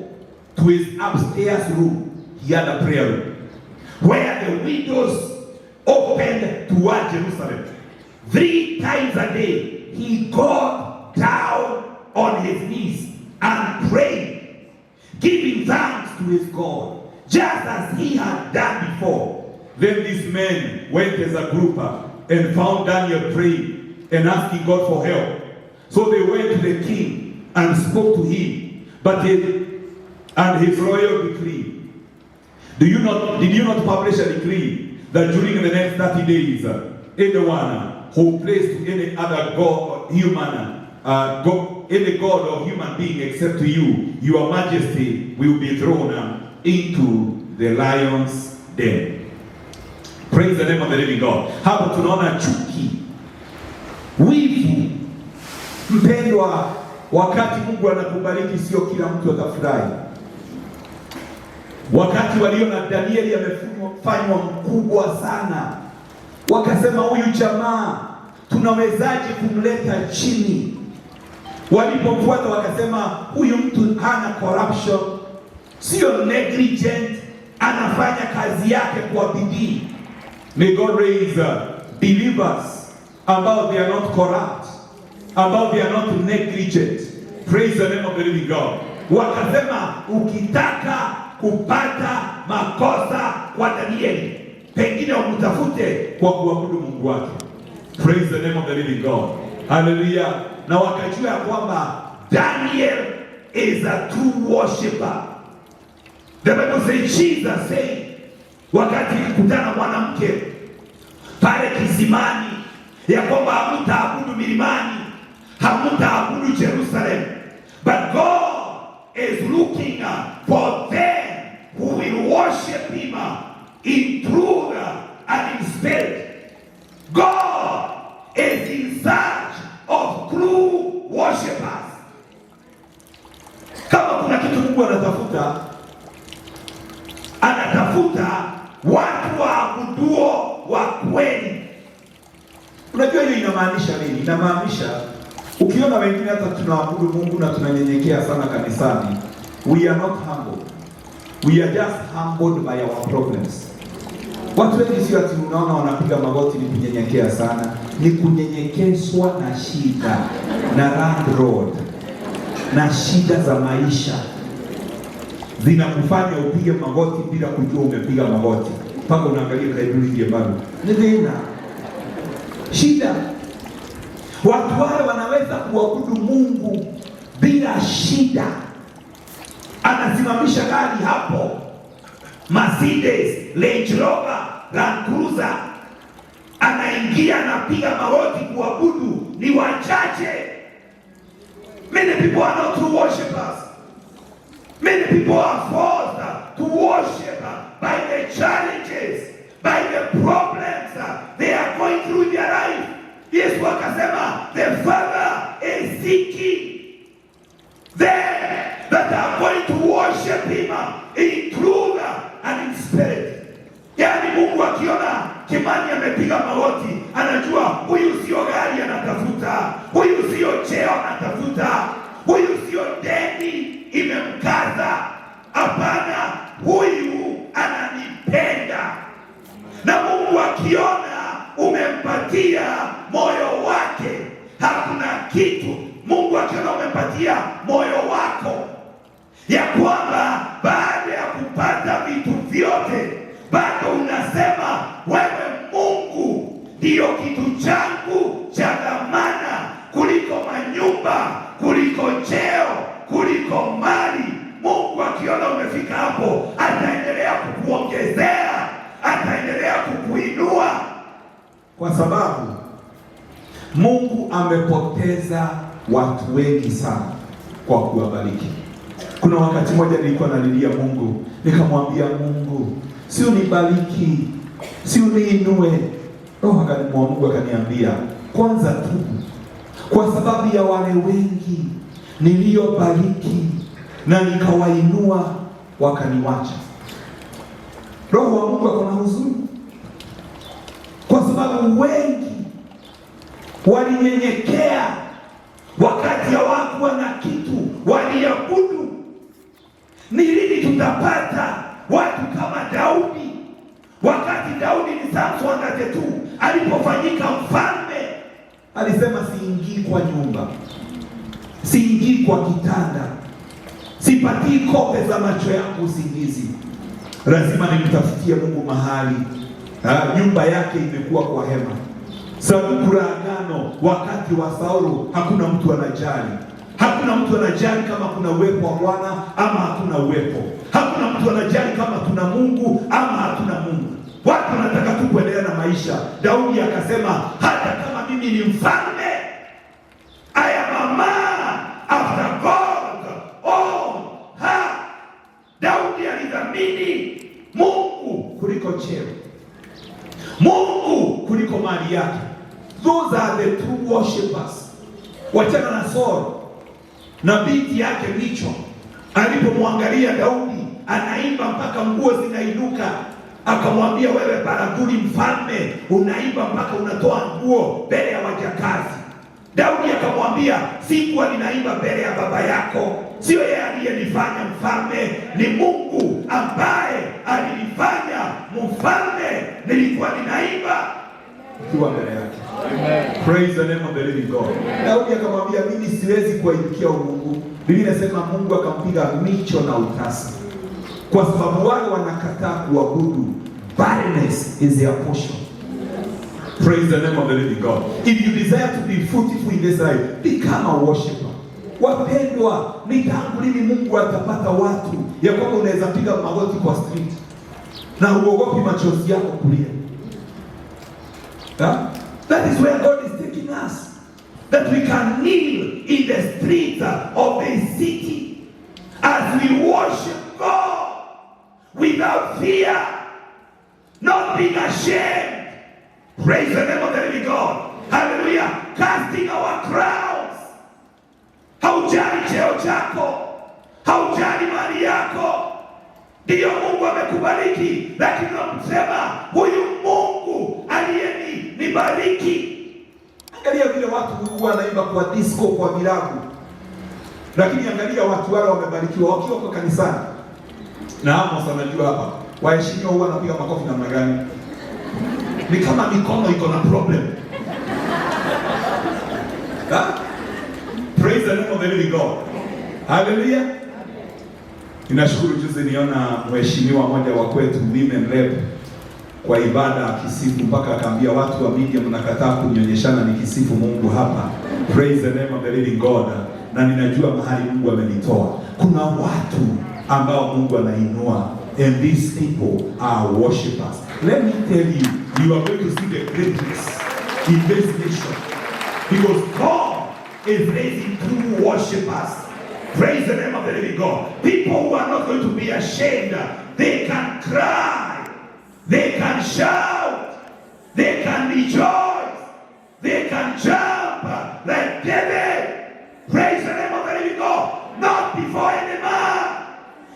to his upstairs room. He had a prayer room where the windows opened toward Jerusalem. Three times a day, he got down on his knees and prayed, giving thanks to his God, just as he had done before. Then these men went as a group and found Daniel praying and asking God for help. So they went to the king and spoke to him, but he, and his royal decree. Do you not, did you not publish a decree that during the next 30 days, anyone who prays to any other god or human, God, any god or human being except to you, your majesty, will be thrown into the lion's den?" Praise the name of the living God. Hapa tunaona chuki, wivu. Mpendwa, wakati Mungu anakubariki sio kila mtu atafurahi. Wakati waliona Danieli amefanywa mkubwa sana, wakasema, "Huyu jamaa tunawezaje kumleta chini?" Walipomfuata wakasema, "Huyu mtu hana corruption, sio negligent, anafanya kazi yake kwa bidii." May God raise believers ambao they are not corrupt, ambao they are not negligent. Praise the name of the living God. Wakasema, "Ukitaka kupata makosa kwa Danieli, pengine umtafute kwa kuabudu Mungu wake." Praise the name of the living God. Hallelujah. Na wakajua ya kwamba Daniel is a true worshipper. The Bible says, Jesus said, wakati alikutana mwanamke pale kisimani. ya kwamba hamtaabudu milimani, hamtaabudu Jerusalem, but God is looking for them who will worship him in truth and in spirit. God is in search of true worshipers. Kama kuna kitu Mungu anatafuta, anatafuta watu waabuduo wa kweli. Unajua hiyo inamaanisha nini? Inamaanisha ukiona wengine hata tunaabudu Mungu na tunanyenyekea sana kanisani, we are not humble. We are just humbled by our problems. Watu wengi sio ati unaona wanapiga magoti ni kunyenyekea sana, ni kunyenyekeshwa na shida na landlord na shida za maisha zinakufanya upige magoti bila kujua umepiga magoti, mpaka unaangalia karibu hivi bado ni tena shida. Watu wale wanaweza kuabudu Mungu bila shida. Anasimamisha gari hapo, Mercedes, Range Rover, Land Cruiser, anaingia anapiga magoti kuabudu. Ni wachache. Many people are not true worshipers. Many people are forced to worship by the challenges, by the problems they are going through in their life. Yesu akasema, the Father is seeking them that are going to worship him in truth and in spirit. Yaani Mungu akiona Kimani amepiga magoti, anajua huyu sio gari anatafuta, huyu sio cheo anatafuta, huyu sio deni imemkaza. Hapana, huyu ananipenda. Na Mungu akiona umempatia moyo wake, hakuna kitu. Mungu akiona umempatia moyo wako, ya kwamba baada ya kupata vitu vyote bado unasema wewe Mungu ndiyo kitu changu cha dhamana kuliko manyumba, kuliko cheo, kuliko mali. Mungu akiona umefika hapo, ataendelea kukuongezea, ataendelea kukuinua. Kwa sababu Mungu amepoteza watu wengi sana kwa kuwabariki. Kuna wakati mmoja nilikuwa nalilia Mungu, nikamwambia Mungu, si unibariki, si uniinue. Roho wa Mungu akaniambia, kwanza tubu, kwa sababu ya wale wengi niliyobariki na nikawainua wakaniwacha. Roho wa Mungu ako na huzuni kwa sababu wengi walinyenyekea wakati hawakuwa na kitu, waliabudu. Ni lini tutapata watu kama Daudi? Wakati Daudi ni Psalms 132 alipofanyika mfalme, alisema siingii kwa nyumba, siingii kwa kitanda, sipatii kope za macho yangu usingizi, lazima nimtafutie Mungu mahali. Nyumba yake imekuwa kwa hema. Sanduku la agano wakati wa Saulo hakuna mtu anajali, hakuna mtu anajali kama kuna uwepo wa Bwana ama hakuna uwepo. Hakuna mtu anajali kama tuna Mungu ama hatuna Mungu. Watu wanataka tu kuendelea na maisha. Daudi akasema hata kama mimi ni mfalme, I am a man after God's own heart. Daudi alidhamini Mungu kuliko cheo, Mungu kuliko mali yake. Those are the true worshippers. Wachana na Saul na binti yake Micho. Alipomwangalia Daudi anaimba mpaka nguo zinainuka, akamwambia, wewe baraguli mfalme, unaimba mpaka unatoa nguo mbele ya wajakazi. Daudi akamwambia, sikuwa ninaimba mbele ya baba yako, sio yeye aliyenifanya mfalme, ni Mungu ambaye alinifanya mfalme. Nilikuwa ninaimba ukiwa mbele yake. Praise the name of the living God. Daudi akamwambia, mimi siwezi kuaibikia Mungu. Biblia inasema Mungu akampiga micho na utasa, kwa sababu wale wanakataa kuabudu. Barrenness is their portion. Praise the name of the living God. If you desire to be fruitful in this life, become a worshiper. Wapendwa, ni tangu lini Mungu atapata watu ya kwamba unaweza piga magoti kwa street na uogopi machozi yako kulia? Ha? That is where God is taking us. That we can kneel in the streets of the city as we worship God without fear, not being ashamed. Praise the name of the living God. Hallelujah. Casting our crowns. Haujali cheo chako, haujali mali yako. Ndiyo, Mungu amekubariki, lakini unamsema huyu Mungu aliyenibariki. Angalia vile watu huwa wanaimba kwa disco, kwa vilabu, lakini angalia watu wale wamebarikiwa wakiwa kwa kanisani. Na Amos anajua hapa, waheshimiwa huwa wanapiga makofi namna gani? Ni kama mikono iko na problem. Ha? Praise the name of the living God. Hallelujah. Ninashukuru juzi niona mheshimiwa mmoja wa kwetu, women rep, kwa ibada akisifu mpaka akaambia watu wa media, mnakataa kunyonyeshana nikisifu Mungu hapa. Praise the name of the living God. Na ninajua mahali Mungu amenitoa. Kuna watu ambao Mungu anainua and these people are worshipers. Let me tell you, you are going to see the greatness in this nation because God is raising true worshipers. Praise the name of the living God. People who are not going to be ashamed. They can cry. They can shout. They can rejoice. They can jump like David. Praise the name of the living God. Not before any man,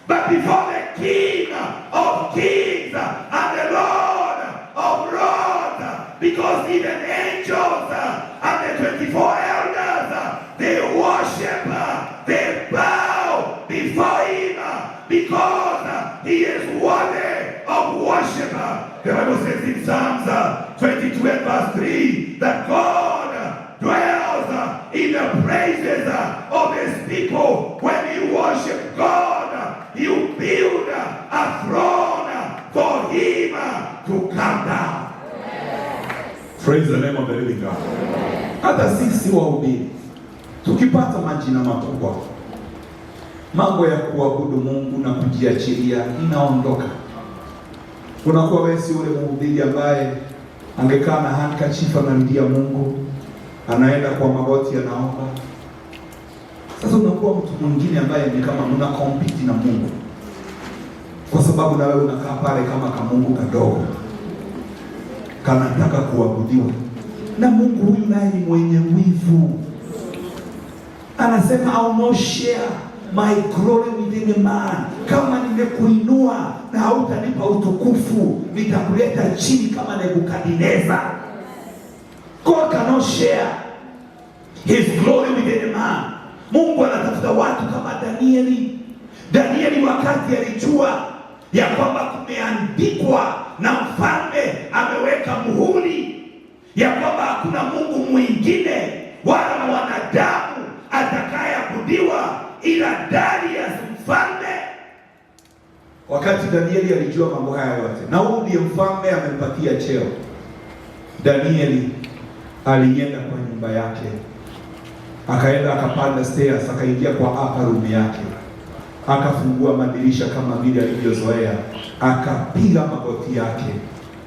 but before the King of kings and the Lord of lords. Because even angels and the 24 elders, they worship, they bow before him because he is worthy of worship. The Bible says in Psalms 22 and verse 3 that God dwells in the praises of his people. When you worship God, you build a throne for him to come down. Praise the name of the living God. Hata sisi wahubiri tukipata majina makubwa, mambo ya kuabudu Mungu na kujiachilia inaondoka. Unakuwa wewe si ule mhubiri ambaye angekaa na handkerchief analilia Mungu, anaenda kwa magoti anaomba. Sasa unakuwa mtu mwingine ambaye ni kama mna compete na Mungu, kwa sababu na wewe unakaa pale kama kamungu kadogo kanataka kuabudiwa na Mungu. Huyu naye ni mwenye wivu, anasema, "I will not share my glory with any man." Kama nimekuinua na hautanipa utukufu, nitakuleta chini kama Nebukadneza. God cannot share his glory with any man. Mungu anatafuta watu kama Danieli. Danieli wakati alijua ya kwamba kumeandikwa na mfalme ameweka muhuri ya kwamba hakuna Mungu mwingine wala mwanadamu atakayeabudiwa ila Darius mfalme. Wakati Danieli alijua mambo haya yote, na huyu ndiye mfalme amempatia cheo, Danieli alienda kwa nyumba yake, akaenda akapanda stairs, akaingia kwa upper room yake, akafungua madirisha kama vile alivyozoea, akapiga magoti yake,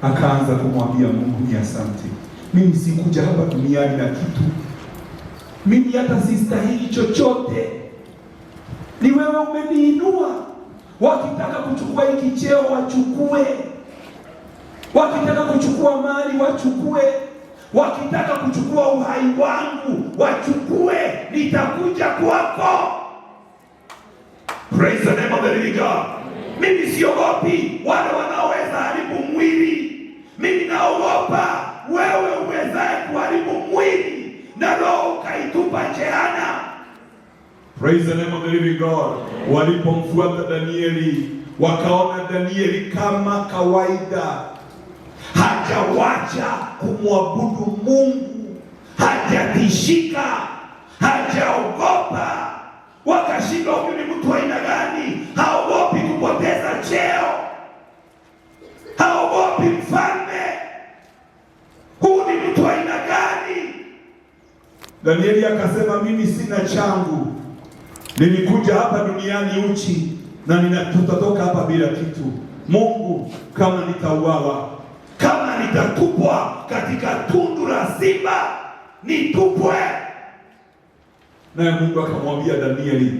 akaanza kumwambia Mungu, ni asante, mimi sikuja hapa duniani na kitu, mimi hata sistahili chochote, ni wewe umeniinua. Wakitaka kuchukua hiki cheo wachukue, wakitaka kuchukua mali wachukue, wakitaka kuchukua uhai wangu wachukue, nitakuja kwako. Praise the name of the living God. Mimi siogopi wale wanaoweza haribu mwili. Mimi naogopa wewe uwezaye kuharibu mwili na roho ukaitupa jehanamu. Praise the name of the living God. Walipomfuata Danieli wakaona Danieli kama kawaida hajawacha kumwabudu Mungu, hajatishika, hajaogopa. Wakashindwa, huyu ni mtu aina gani? Haogopi kupoteza cheo, haogopi mfalme. Huu ni mtu aina gani? Danieli akasema, mimi sina changu, nilikuja hapa duniani uchi na tutatoka hapa bila kitu. Mungu, kama nitauawa, kama nitatupwa katika tundu la simba, nitupwe. Naye Mungu akamwambia Danieli,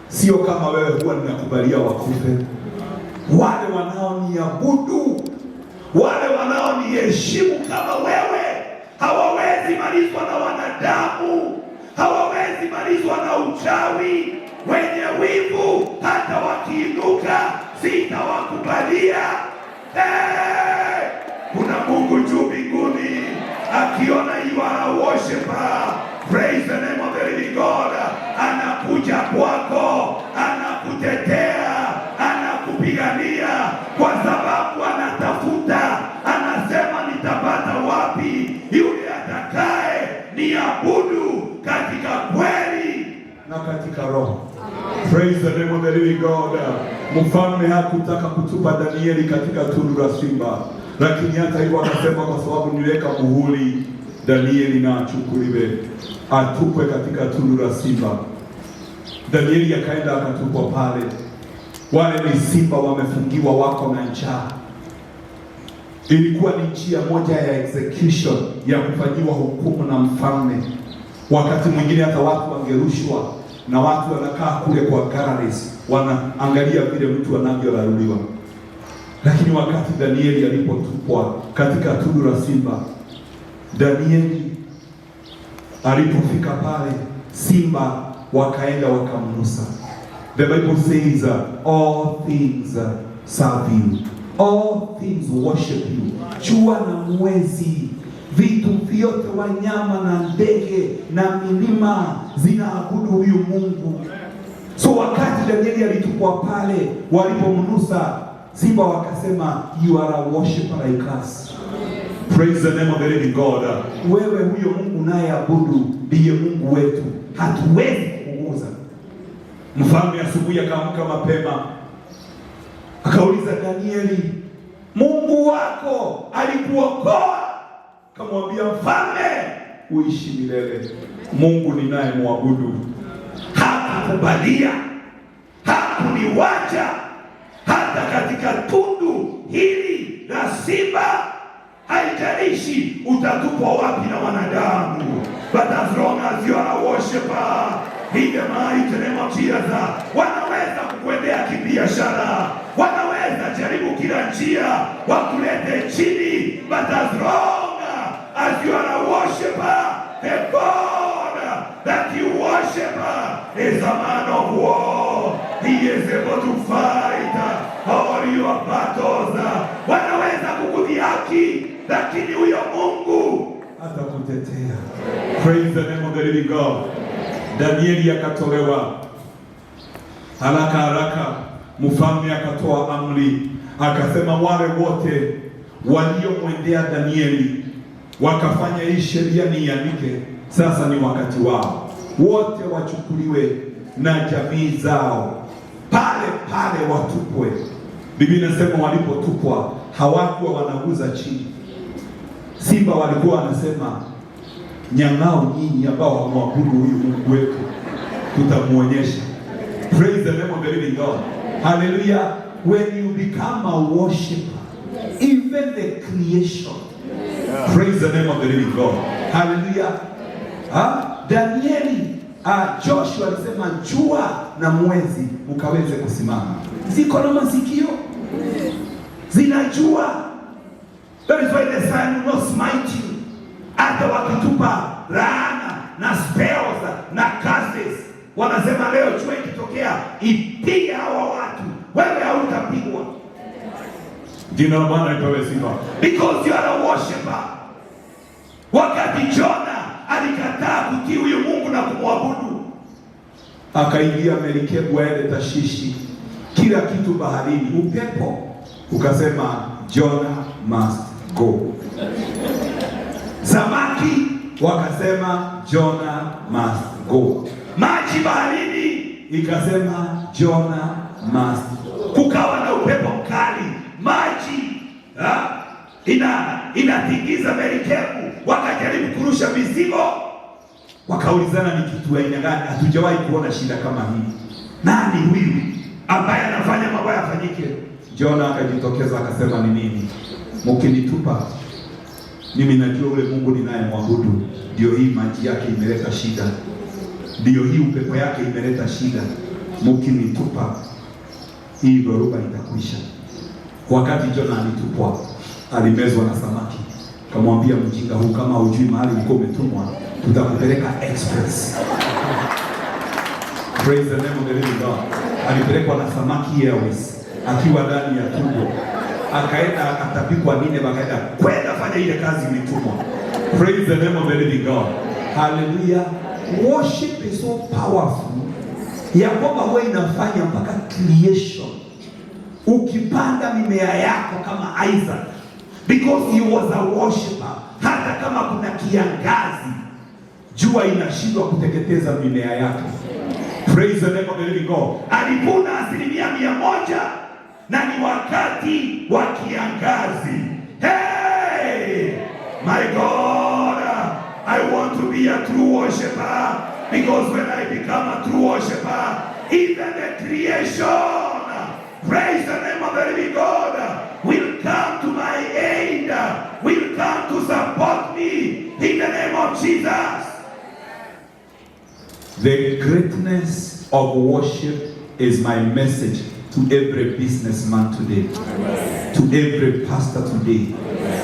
sio kama wewe huwa ninakubalia wakufe, wale wanaoniabudu, wale wanaoniheshimu kama wewe hawawezi malizwa na wanadamu, hawawezi malizwa na uchawi. Wenye wivu hata wakiinuka sitawakubalia. Hey! Kuna Mungu juu mbinguni akiona you are a worshiper, praise the name of the living God, anakuja kwako, anakutetea, anakupigania kwa sababu anatafuta, anasema nitapata wapi yule atakaye niabudu katika kweli na katika roho. Praise the name of the living God. Mfalme hakutaka kutupa Danieli katika tundu la simba, lakini hata hivyo akasema, kwa sababu niliweka muhuri, Danieli na achukuliwe atupwe katika tundu la simba. Danieli akaenda akatupwa pale. Wale ni simba wamefungiwa, wako na njaa. Ilikuwa ni njia moja ya execution ya kufanyiwa hukumu na mfalme. Wakati mwingine hata watu wangerushwa na watu wanakaa kule kwa galleries wanaangalia vile mtu anavyoraruliwa. Lakini wakati Danieli alipotupwa katika tundu la simba, Danieli alipofika pale, simba wakaenda wakamnusa. The Bible says all things serve you, all things worship you. Jua na mwezi, vitu vyote, wanyama na ndege na milima zinaabudu huyu Mungu. So wakati Danieli alitupwa pale, walipomnusa simba wakasema, you are a worshiper like us. Praise the name of the living God. Wewe huyo Mungu unayeabudu ndiye Mungu wetu, hatuwezi kukuguza. Mfalme asubuhi akaamka mapema akauliza Danieli, Mungu wako alikuokoa? Kamwambia mfalme, uishi milele. Mungu ninayemwabudu hakukubalia, hakuniwacha hata katika tundu hili la simba. Haijalishi utatupwa wapi na wanadamu, but as long as you are a worshiper in the mighty name of Jesus, wanaweza kukuendea kibiashara, wanaweza jaribu kila njia wakulete chini, but as long as you are a worshiper, the God that you worship is a man of war. He is able to fight all your battles. Wanaweza kukudhihaki, lakini huyo Mungu atakutetea. Praise the name of the living God. Danieli akatolewa haraka haraka. Mfalme akatoa amri akasema, wale wote waliomwendea Danieli wakafanya hii sheria niiandike, sasa ni wakati wao, wote wachukuliwe na jamii zao pale pale watupwe. Biblia inasema walipotupwa hawakuwa wanaguza chini. Simba walikuwa wanasema, nyang'ao nyinyi ambao hamwabudu huyu Mungu wetu, tutamuonyesha. Praise the name of the living God. Hallelujah. When you become a worshiper, even the creation. Praise the name of the living God. Hallelujah. Ha? Danieli, Joshua alisema jua na mwezi ukaweze kusimama. Ziko na masikio, zinajua. That is why the sun will not smite you. Hata wakitupa laana na spells na curses, wanasema leo jua ikitokea ipige hawa watu, wewe hautapigwa Jina la Bwana lipewe sifa. Because you are a worshiper. Wakati Jona alikataa kutii huyu Mungu na kumwabudu, Akaingia merikebu aende Tashishi, kila kitu baharini, upepo ukasema Jonah must go. Samaki Wakasema Jonah must go. Maji baharini, Ikasema Jonah must. Kukawa na upepo mkali, maji inatingiza merikebu, wakajaribu kurusha mizigo. Wakaulizana ni kitu aina gani? Hatujawahi kuona shida kama hii. Nani huyu ambaye anafanya mambo yafanyike? Jona akajitokeza akasema ni nini? Mkinitupa mimi najua ule Mungu ninayemwabudu, ndio hii maji yake imeleta shida, ndio hii upepo yake imeleta shida. Mkinitupa hii dhoruba itakwisha. Wakati Jona alitupwa, alimezwa na samaki. Kamwambia, mjinga huu, kama hujui mahali ulikuwa umetumwa, tutakupeleka express. Praise the name of the living God. Alipelekwa na Samaki Airways akiwa ndani ya tumbo, akaenda akatapikwa nini, akaenda kwenda fanya ile kazi ulitumwa. Praise the name of the living God. Hallelujah. Worship is so powerful ya kwamba huwa inafanya mpaka creation. Ukipanda mimea yako kama Isaac, because he was a worshipper, hata kama kuna kiangazi, jua inashindwa kuteketeza mimea yake. Praise the name of the living God. Alivuna 100% na ni wakati wa kiangazi. Hey! My God, I want to be a true worshiper, because when I become a true worshiper, even the creation, praise the name of the living God, will come to my aid, will come to support me in the name of Jesus. The greatness of worship is my message to every businessman today, to every pastor today.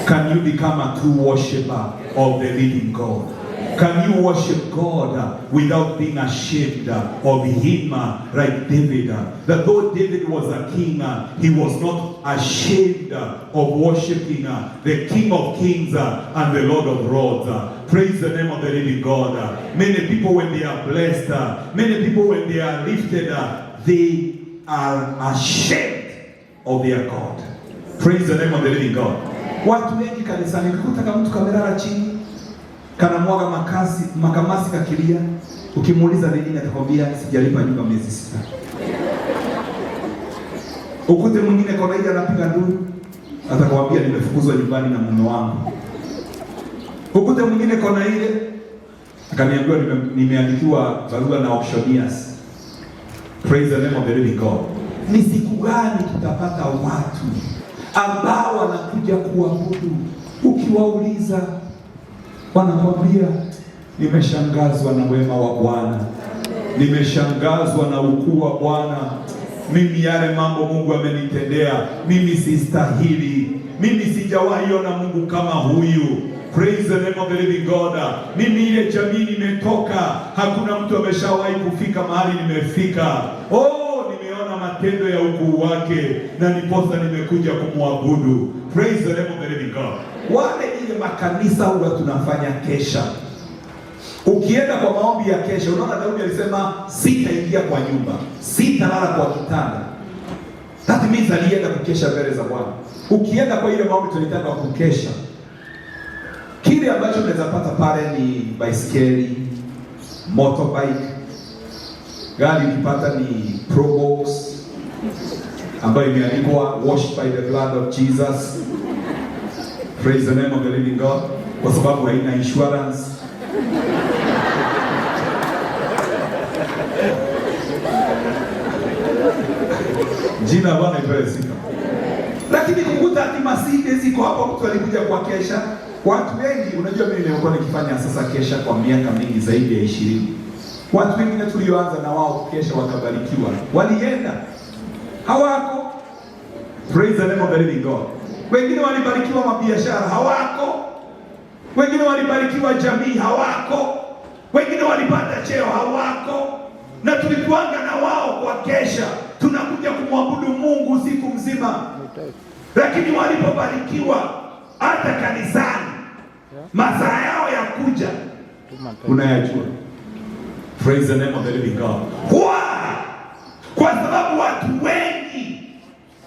Can you become a true worshiper of the living God? Can you worship God without being ashamed of Him, like David? That though David was a king, he was not ashamed of worshiping the King of Kings and the Lord of Lords. Praise the name of the living God. Many people, when they are blessed, many people, when they are lifted, they are ashamed of their God. Praise the name of the living God. Watu wengi kanisani, ukikuta kama mtu kamelala chini, kanamwaga makasi, makamasi kakilia, ukimuuliza ni nini atakwambia sijalipa nyumba miezi 6. Ukute mwingine kona ile anapiga nduru, atakwambia nimefukuzwa nyumbani na mume wangu. Ukute mwingine kona ile akaniambiwa nimeandikiwa barua na auctioneers. Praise the name of the living God. Ni siku gani tutapata watu ambao wanakuja kuabudu? Ukiwauliza wanakwambia nimeshangazwa na wema wa Bwana, nimeshangazwa na ukuu wa Bwana. Mimi yale mambo Mungu amenitendea, mimi sistahili, mimi sijawahi ona Mungu kama huyu. Praise the name of the living God. Mimi ile jamii nimetoka, hakuna mtu ameshawahi kufika mahali nimefika. Oh, nimeona matendo ya ukuu wake na niposa nimekuja kumwabudu. Praise the name of the living God. Wale ile makanisa huwa tunafanya kesha. Ukienda kwa maombi ya kesha, unaona Daudi alisema sitaingia kwa nyumba, sitalala kwa kitanda. That means alienda kukesha mbele za Bwana. Ukienda kwa ile maombi tunaitanga kukesha, kile ambacho unaweza pata pale ni baiskeli, motorbike, gari ukipata ni Probox ambayo imeandikwa washed by the blood of Jesus. Praise the name of the living God, kwa sababu haina insurance. Jina Bwana ipewe sifa. Lakini kukuta ati Mercedes iko hapo, mtu alikuja kwa kesha. Watu wengi, unajua mimi nimekuwa nikifanya sasa kesha kwa miaka mingi zaidi ya 20. Watu wengine tulioanza na wao kesha wakabarikiwa, walienda hawako. Praise the name of the living God. Wengine walibarikiwa mabiashara, hawako. Wengine walibarikiwa jamii, hawako. Wengine walipata cheo, hawako. Na tulikuanga na wao kwa kesha, tunakuja kumwabudu Mungu usiku mzima. Lakini walipobarikiwa hata kanisani, masaa yao ya kuja unayajua. Praise the name of the living God. Why? Kwa sababu watu wengi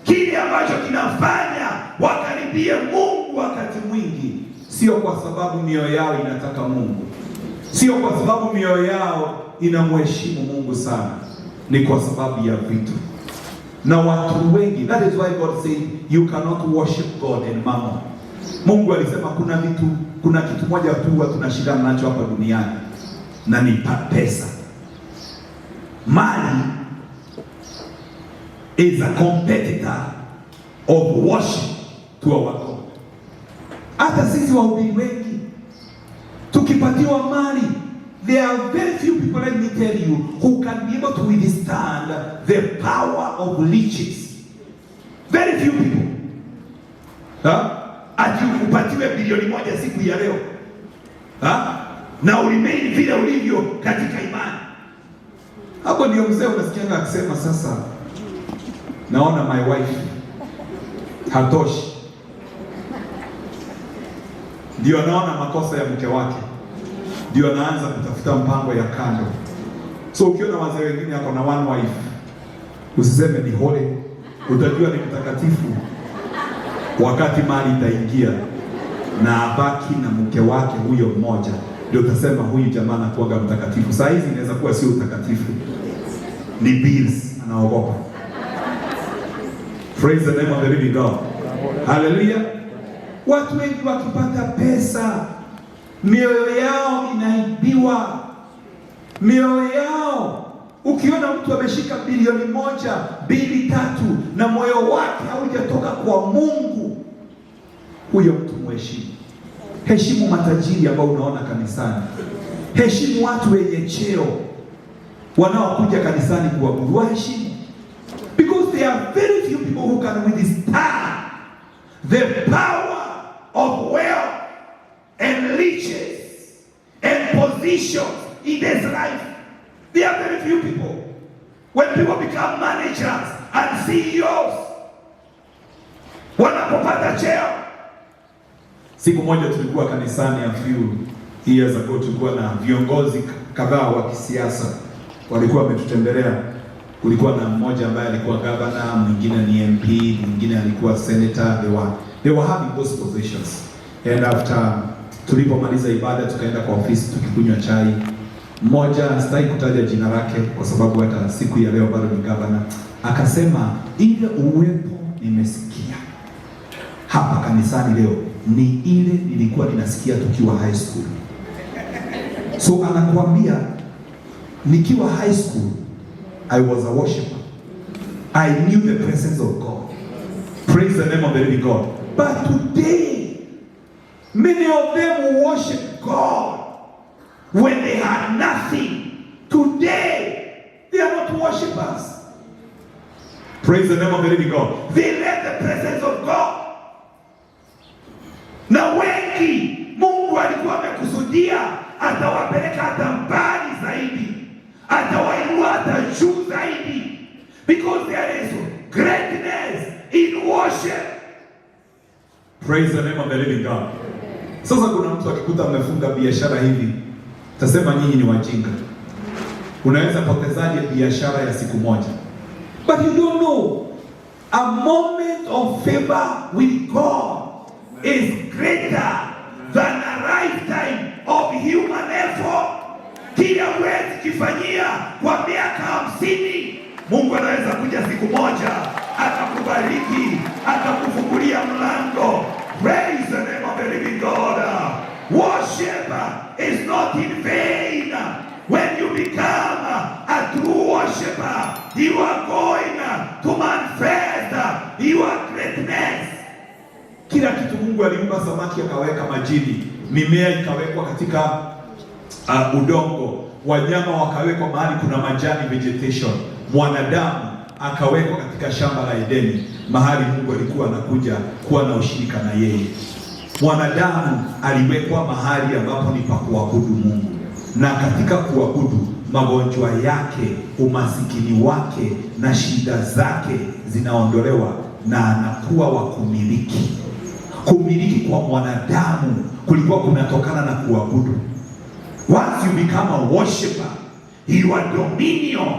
kile ambacho kinafanya wakaribie Mungu wakati mwingi sio kwa sababu mioyo yao inataka Mungu, sio kwa sababu mioyo yao inamheshimu Mungu sana, ni kwa sababu ya vitu. Na watu wengi, that is why God said you cannot worship God and mammon. Mungu alisema kuna vitu, kuna kitu moja tu huwa tunashindana nacho hapa duniani na ni pesa. Money is a competitor of worship to our God. Hata sisi wahubiri wengi tukipatiwa mali, there are very few people, let me tell you, who can be able to withstand the power of riches. Very few people. Ha? Ati upatiwe bilioni 1 siku ya leo, ha? Na uremain vile ulivyo katika imani. Hapo ndio mzee unasikianga akisema, "Sasa naona my wife hatoshi." Ndio anaona makosa ya mke wake, ndio anaanza kutafuta mpango ya kando. So ukiona wazee wengine ako na one wife, usiseme ni holy, utajua ni mtakatifu wakati mali itaingia na abaki na mke wake huyo mmoja, ndio utasema huyu jamaa anakuwaga mtakatifu. Saa hizi inaweza kuwa sio utakatifu, ni bills, anaogopa. Praise the name of the living God. Hallelujah. Watu wengi wakipata pesa, mioyo yao inaibiwa, mioyo yao. Ukiona mtu ameshika bilioni 1, 2, 3 na moyo wake haujatoka kwa Mungu, huyo mtu muheshimu. Heshimu matajiri ambao unaona kanisani, heshimu watu wenye cheo wanaokuja kanisani kuabudu, waheshimu, because there are very few people who can withstand the power of wealth and riches and positions in this life. There are very few people. When people become managers and CEOs, wanapopata cheo. Siku moja tulikuwa kanisani a few years ago, tulikuwa na viongozi kadhaa wa kisiasa walikuwa wametutembelea. Kulikuwa na mmoja ambaye alikuwa governor, mwingine ni MP, mwingine alikuwa senator. They were having those positions. And after tulipomaliza ibada tukaenda kwa ofisi tukikunywa chai. Mmoja, sitaki kutaja jina lake kwa sababu hata siku ya leo bado ni governor, akasema, "Ile uwepo nimesikia hapa kanisani leo ni ile nilikuwa ninasikia tukiwa high school." So anakuambia, "Nikiwa high school I was a worshipper. I knew the presence of God." Praise the name of the living God. But today, many of them worship God when they had nothing. Today, they are not worshipers. Praise the name of the living God. They left the presence of God. Na wengi Mungu alikuwa amekusudia atawapeleka hata mbali zaidi, atawainua hata juu zaidi, because there is greatness in worship. Praise the name of the living God. Sasa kuna mtu akikuta mmefunga biashara hivi, tasema nyinyi ni wajinga. Unaweza potezaje biashara ya siku moja? But you don't know, a moment of favor with God is greater than a lifetime of human effort. Kile huwezi kifanyia kwa miaka 50, Mungu anaweza kuja siku moja akakubariki, akakufungulia mlango. Praise the name of the living God. Worship is not in vain. When you become a true worshiper, you are going to manifest your greatness. Kila kitu Mungu aliumba, samaki akaweka majini, mimea ikawekwa katika udongo, wanyama wakawekwa mahali kuna majani, vegetation, mwanadamu akawekwa katika shamba la Edeni, mahali Mungu alikuwa anakuja kuwa na ushirika na yeye. Mwanadamu aliwekwa mahali ambapo ni pa kuabudu Mungu, na katika kuabudu magonjwa yake, umasikini wake na shida zake zinaondolewa na anakuwa wa kumiliki. Kumiliki kwa mwanadamu kulikuwa kunatokana na kuabudu. Once you become a worshiper, your dominion,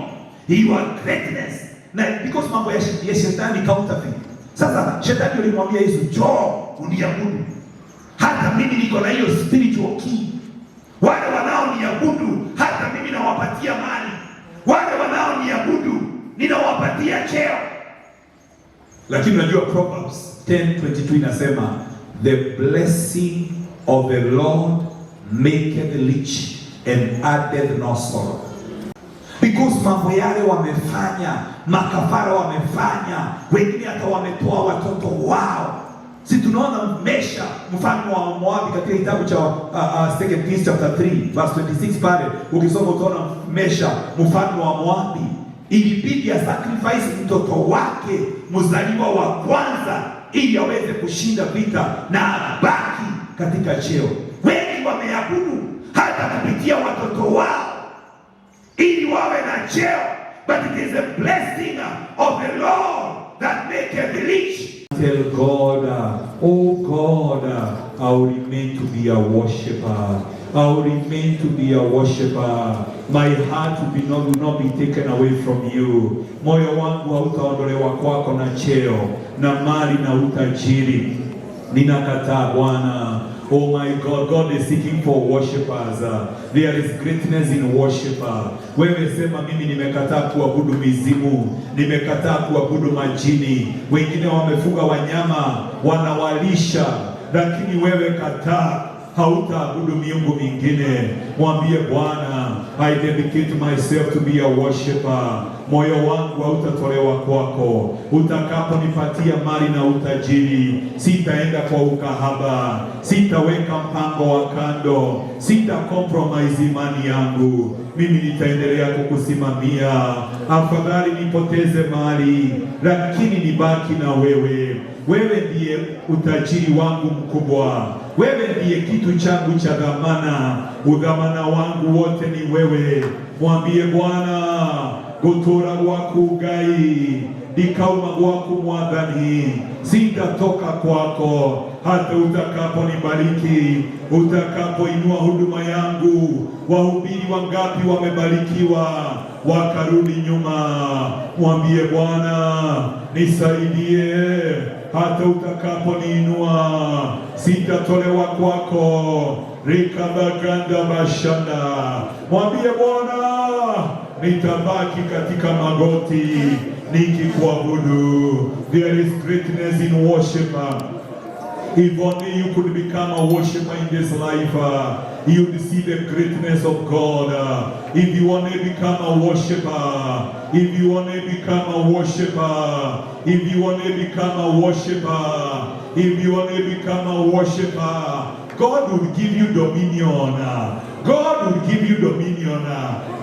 your greatness. Na because mambo ya shetani counterfeit. Sasa shetani alimwambia Yesu, "Njoo uniabudu. Hata mimi niko na hiyo spiritual key. Wale wanaoniabudu hata mimi nawapatia mali. Wale wanaoniabudu ninawapatia cheo." Lakini unajua Proverbs 10:22 inasema, "The blessing of the Lord maketh rich and addeth no sorrow." Because mambo yale wamefanya, makafara wamefanya, wengine hata wametoa watoto wao. Si tunaona Mesha mfalme wa Moabi katika kitabu cha Second Kings chapter 3 verse 26 pale, ukisoma utaona Mesha mfalme wa Moabi ilibidi ya sacrifice mtoto wake mzaliwa wa kwanza ili aweze kushinda vita na abaki katika cheo. Wengi wameabudu hata kupitia watoto wao ili wawe na cheo, but it is a blessing of the Lord that maketh rich. Tell God, oh God, I will remain to be a worshiper. I will remain to be a worshiper. My heart will not be taken away from you. Moyo wangu hautaondolewa kwako na cheo na mali na utajiri. Ninakataa, Bwana. Oh my God, God is seeking for worshipers. There is greatness in worship. Wewe sema, mimi nimekataa kuabudu mizimu, nimekataa kuabudu majini. Wengine wamefuga wanyama wanawalisha, lakini wewe kataa, hautaabudu miungu mingine. Mwambie Bwana, I dedicate myself to be a worshiper. Moyo wangu hautatolewa kwako. Utakaponipatia mali na utajiri, sitaenda kwa ukahaba, sitaweka mpango wa kando, sita compromise imani yangu. Mimi nitaendelea kukusimamia. Afadhali nipoteze mali, lakini nibaki na wewe. Wewe ndiye utajiri wangu mkubwa, wewe ndiye kitu changu cha dhamana, udhamana wangu wote ni wewe. Mwambie Bwana, gutura gwaku Ngai ndikauma gwaku Mwathani, sitatoka kwako hata utakaponibariki, utakapoinua huduma yangu. Wahubiri wangapi wamebarikiwa wakarudi nyuma? Mwambie Bwana, nisaidie hata utakaponiinua, sitatolewa kwako. Rikabaganda bashanda, mwambie Bwana, nitabaki katika magoti nikikuabudu. There is greatness in worship. If only you could become a worshiper in this life, you'd see the greatness of God. If you only become a worshiper, if you only become a worshiper, if you only become a worshiper, if you only become a worshiper, God will give you dominion. God will give you dominion.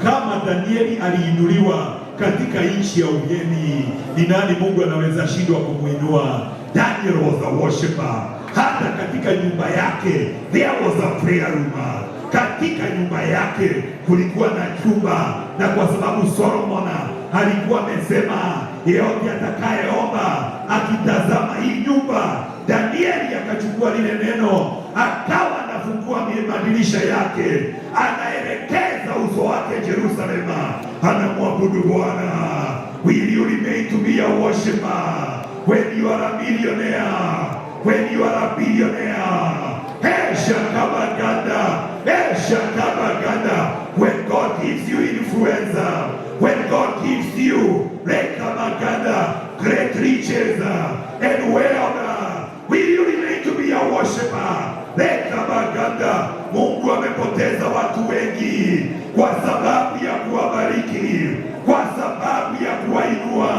Kama Danieli aliinuliwa katika nchi ya ugeni, ni nani Mungu anaweza shindwa kumuinua? Daniel was a worshiper. Hata katika nyumba yake there was a prayer room. Katika nyumba yake kulikuwa na chumba, na kwa sababu Solomon alikuwa amesema yeyote atakayeomba akitazama hii nyumba, Danieli akachukua lile neno, akawa anafungua madirisha yake, anaelekeza uso wake Yerusalemu, anamwabudu Bwana. Will you remain to be a worshiper when you are a millionaire, when you are a billionaire? Hey, shakabaganda, hey, shakabaganda. When God gives you influence, when God gives you rekamaganda, great riches and wealth, will you remain to be a worshiper? Rekabaganda. Mungu amepoteza watu wengi kwa sababu ya kuwabariki, kwa sababu ya kuwainua,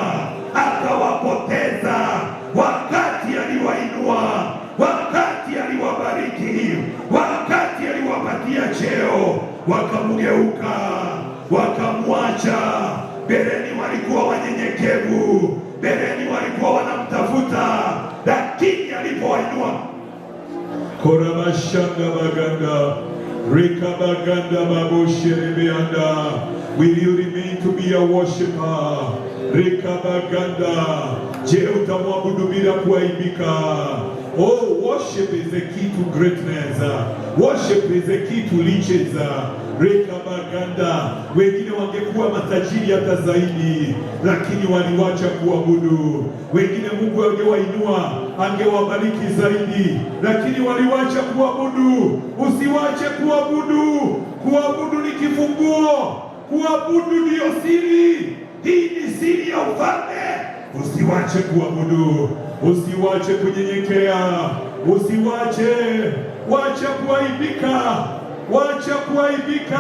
akawapoteza wakati aliwainua, wakati aliwabariki, wakati aliwapatia cheo, wakamgeuka, wakamwacha. Mbeleni walikuwa wanyenyekevu, mbeleni walikuwa wanamtafuta, lakini alipowainua Korabashanda baganda, rekabaganda babosherebeanda. Will you remain to be a worshiper? Rekabaganda. Je, utamwabudu bila kuaibika? Oh, worship is the key to greatness. Worship is the key to riches. Rekabaganda. Wengine wangekuwa matajiri hata zaidi, lakini waliwacha kuabudu. Wengine Mungu angewainua, angewabariki zaidi, lakini waliwacha kuabudu. Usiwache kuabudu. Kuabudu ni kifunguo, kuabudu ndiyo siri. Hii ni siri ya ufalme. Usiwache kuabudu, usiwache kunyenyekea, usiwache, wacha kuaibika, wacha kuaibika.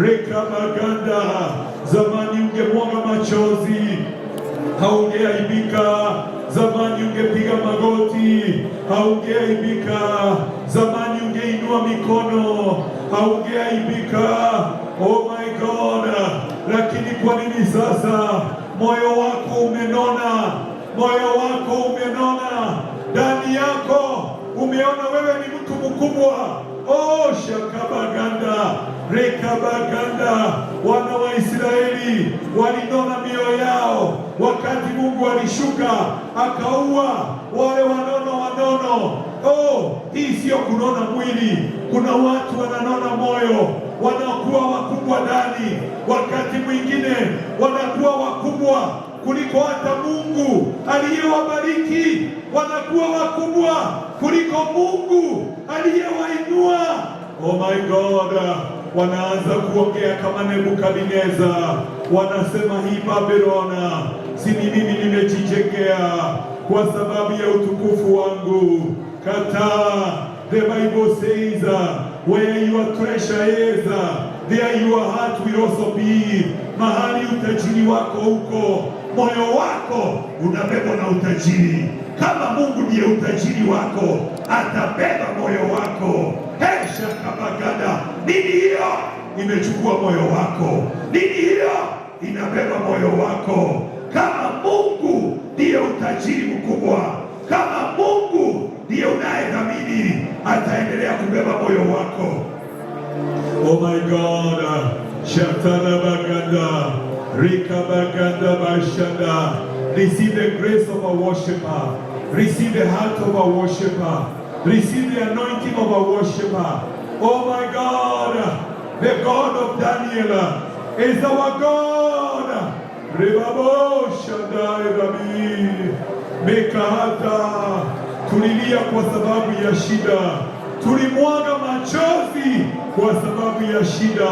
Rekabaganda, zamani ungemwaga machozi haungeaibika. Zamani ungepiga magoti, haungeaibika. Zamani ungeinua mikono, haungeaibika. Oh my God! Lakini kwa nini sasa moyo wako umenona? Moyo wako umenona, ndani yako umeona wewe ni mtu mkubwa. Oh, shakabaganda rekabaganda. Wana wa Israeli walinona mioyo yao wakati Mungu alishuka akaua wale wanono wanono. Oh, hii sio kunona mwili. Kuna watu wananona moyo, wanakuwa wakubwa ndani, wakati mwingine wanakuwa wakubwa kuliko hata Mungu aliyewabariki, wanakuwa wakubwa kuliko Mungu aliyewainua. Oh my God, wanaanza kuongea kama Nebukadneza, wanasema, "Hii Babylona si ni mimi nimejijengea kwa sababu ya utukufu wangu." Kataa. The Bible says, "Where your treasure is, there your heart will also be." Mahali utajiri wako uko, Moyo wako unabebwa na utajiri. Kama Mungu ndiye utajiri wako, atabeba moyo wako. Hesha kabagada, nini hiyo imechukua moyo wako? Nini hiyo inabeba moyo wako? Kama Mungu ndiye utajiri mkubwa, kama Mungu ndiye unayedhamini, ataendelea kubeba moyo wako. Oh my God, Shatarabaganda, Rikabaganda Bashanda. Receive the grace of a worshiper. Receive the heart of a worshiper. Receive the anointing of a worshiper. Oh my God, the God of Daniel is our God. Rebabo Shandai Rabi Mekahata. Tulilia kwa sababu ya shida, tulimwaga machozi kwa sababu ya shida.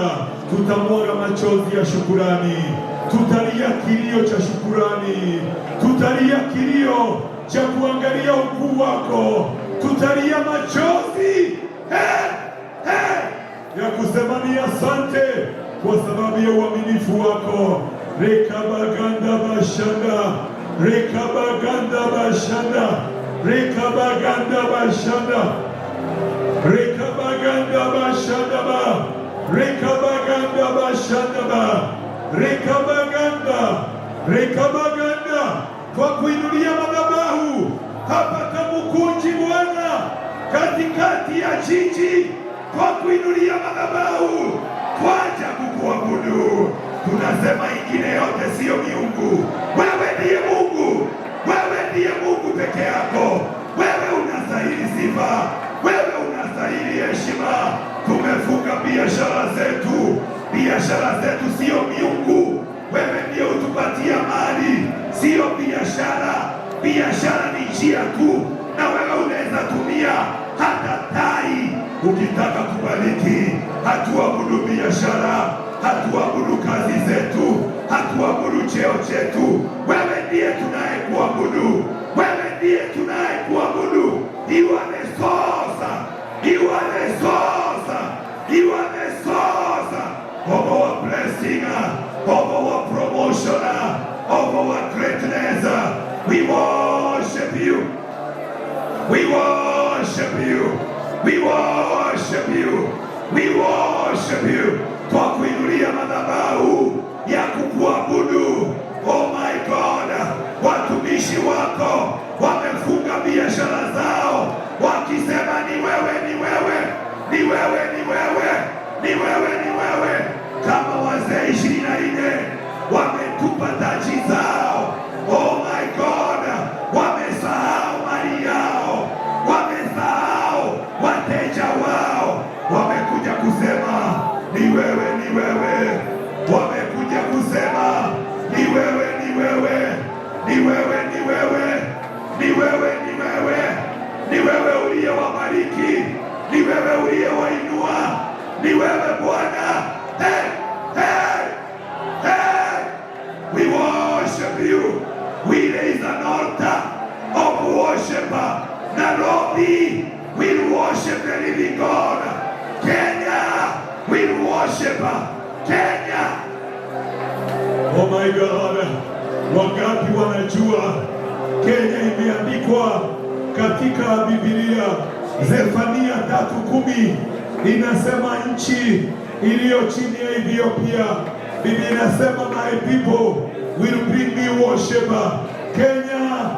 Tutamwaga machozi ya shukurani, tutalia kilio cha shukurani, tutalia kilio cha kuangalia ukuu wako, tutalia machozi hey, hey, ya kusema ni asante kwa sababu ya uaminifu wako. Rekabaganda bashanda, rekabaganda bashanda, rekabaganda bashanda, rekabaganda bashanda ba, rekabaganda bashanda ba, rekabaganda, rekabaganda, kwa kuinulia madhabahu hapa Kamukunji, Bwana, Katikati ya jiji, kwa kuinulia madhabahu twaja kukuabudu. Tunasema ingine yote siyo miungu, wewe ndiye Mungu, wewe ndiye Mungu peke yako. Wewe unastahili sifa, wewe unastahili heshima. Tumefunga biashara zetu, biashara zetu siyo miungu. Wewe ndiye utupatia mali, siyo biashara. Biashara ni njia tu, na wewe unaweza tumia hata tai ukitaka kubariki. Hatuabudu biashara, hatuabudu kazi zetu, hatuabudu cheo chetu. Wewe ndiye tunayekuabudu, wewe ndiye tunayekuabudu. You are the source, you are the source, you are the source of our blessing, of our promotion, of our greatness. We worship you. We worship you. We worship you. We worship you. Twakuinulia madhabahu ya kukuabudu. Oh my God, watumishi wako wamefunga biashara zao wakisema ni wewe, ni wewe, ni wewe, ni wewe, ni wewe, ni wewe. Kama wazee 24 wametupa taji zao. Oh my God, wamesahau mali yao, wamesahau wateja wao, wamekuja kusema ni wewe, ni wewe. Wamekuja kusema ni wewe, ni wewe, ni wewe, ni wewe, ni wewe, ni wewe, ni wewe uliyewabariki, ni wewe uliyewainua, ni wewe Bwana. Hey, hey, hey. We worship you. We raise an altar of worship. Nairobi will worship the living God. Kenya will worship. Kenya. Oh my God, wangapi wanajua Kenya imeandikwa katika Biblia. Zefania 3:10 inasema nchi iliyo chini ya Ethiopia. Biblia inasema, "My people will bring me worship." Kenya,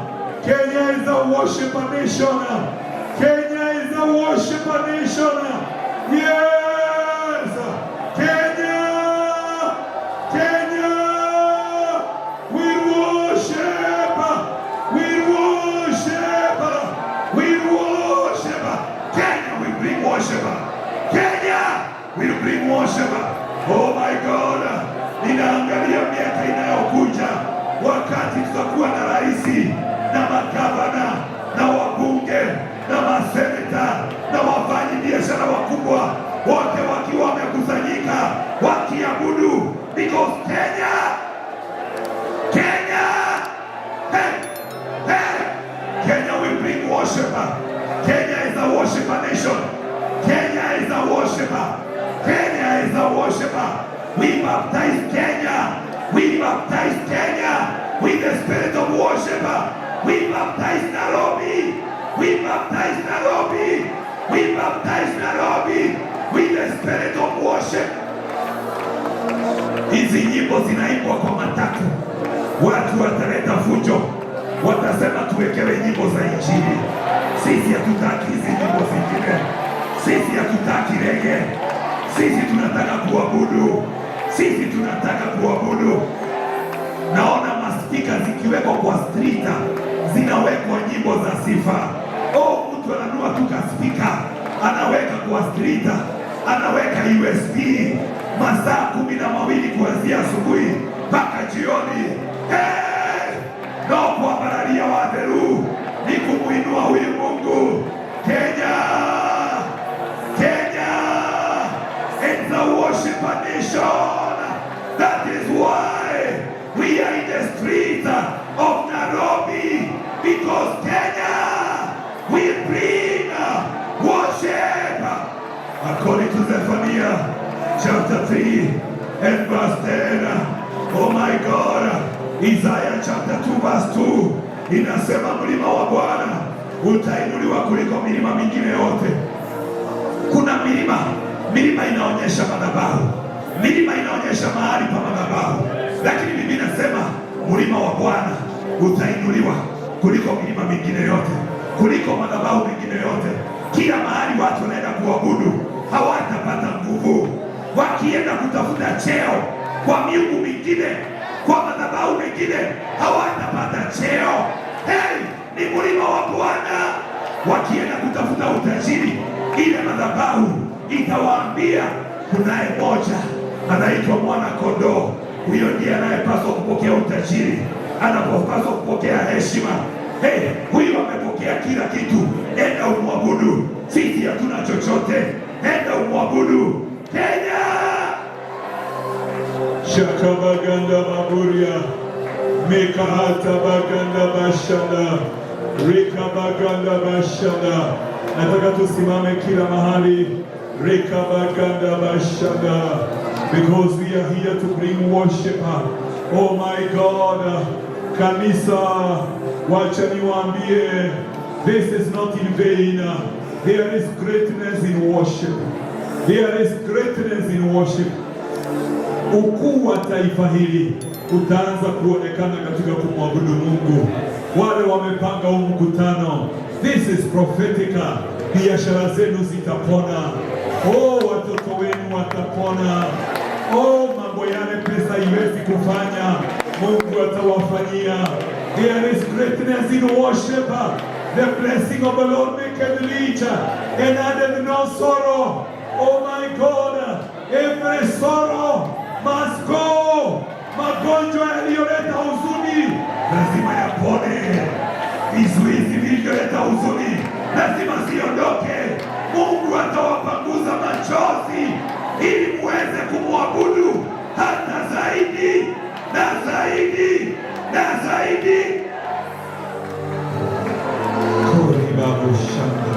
Kenya is a worship nation. Kenya is a worship nation. Yes, Kenya, Kenya will worship, will worship, will worship. Kenya will bring worship. Kenya will bring worship. Oh my God, ninaangalia miaka inayokuja, wakati tutakuwa na rais na magavana na wabunge na maseneta na wafanyi biashara wakubwa wote wakiwa wamekusanyika wakiabudu, because Kenya, Kenya, hey, hey, Kenya will bring worship. Kenya is a worshiper nation. Kenya is a worshiper. Kenya is a worshiper. We baptize Kenya. We baptize Kenya with the spirit of worship. We baptize Nairobi. We baptize Nairobi. We baptize Nairobi with the spirit of worship. Hizi nyimbo zinaimbwa kwa matatu, watu wataleta fujo, watasema tuwekewe nyimbo za Injili. Sisi hatutaki hizi nyimbo zingine, sisi hatutaki reggae, sisi tunataka kuabudu, sisi tunataka kuabudu. Naona maspika zikiwekwa kwa street, zinawekwa nyimbo za sifa. Oh, mtu ananunua tu kaspika anaweka kwa street, anaweka USB masaa 12 kuanzia asubuhi mpaka jioni. Hey! No kuambararia watheru ni kumuinua huyu Mungu. Kenya, Kenya, it's a worshiper nation. That is why we are in the streets of Nairobi, because Kenya will bring worship. According to Zephaniah chapter 3 and verse 10. Oh my God, Isaiah chapter 2 verse 2 inasema mlima wa Bwana utainuliwa kuliko milima mingine yote. Kuna milima, milima inaonyesha madhabahu, milima inaonyesha mahali pa madhabahu, lakini Biblia inasema mlima wa Bwana utainuliwa kuliko milima mingine yote, kuliko madhabahu mengine yote. Kila mahali watu wanaenda kuabudu hawatapata nguvu. Wakienda kutafuta cheo kwa miungu mingine, kwa madhabahu mengine, hawatapata cheo. Hey, ni mlima wa Bwana. Wakienda kutafuta utajiri, ile madhabahu itawaambia kunaye moja anaitwa mwana kondoo. Huyo ndiye anayepaswa kupokea utajiri, anapopaswa kupokea heshima. Hey, huyu amepokea kila kitu, enda umwabudu. Sisi hatuna chochote, enda umwabudu. Kenya. Shakabaganda Maburia, Mekahata Baganda Bashanda, Rekabaganda Bashanda. Nataka tusimame kila mahali. Rekabaganda Bashanda. Because we are here to bring worship. Oh my God. Kanisa, wacha niwaambie, this is not in vain. There is greatness in worship. There is greatness in worship. Ukuu wa taifa hili utaanza kuonekana katika kumwabudu Mungu. Wale wamepanga huu mkutano, this is prophetic. Biashara zenu zitapona. Oh, watoto wenu watapona. Oh, mambo yale pesa haiwezi kufanya, Mungu atawafanyia. There is greatness in worship. The blessing of the Lord maketh rich and addeth no sorrow. Oh my God, every sorrow must go. Magonjwa yaliyoleta huzuni Lazima yapone. Vizuizi vilivyoleta huzuni lazima ziondoke. Mungu atawapanguza machozi ili muweze kumwabudu hata zaidi na zaidi na zaidi. Koribabushanda.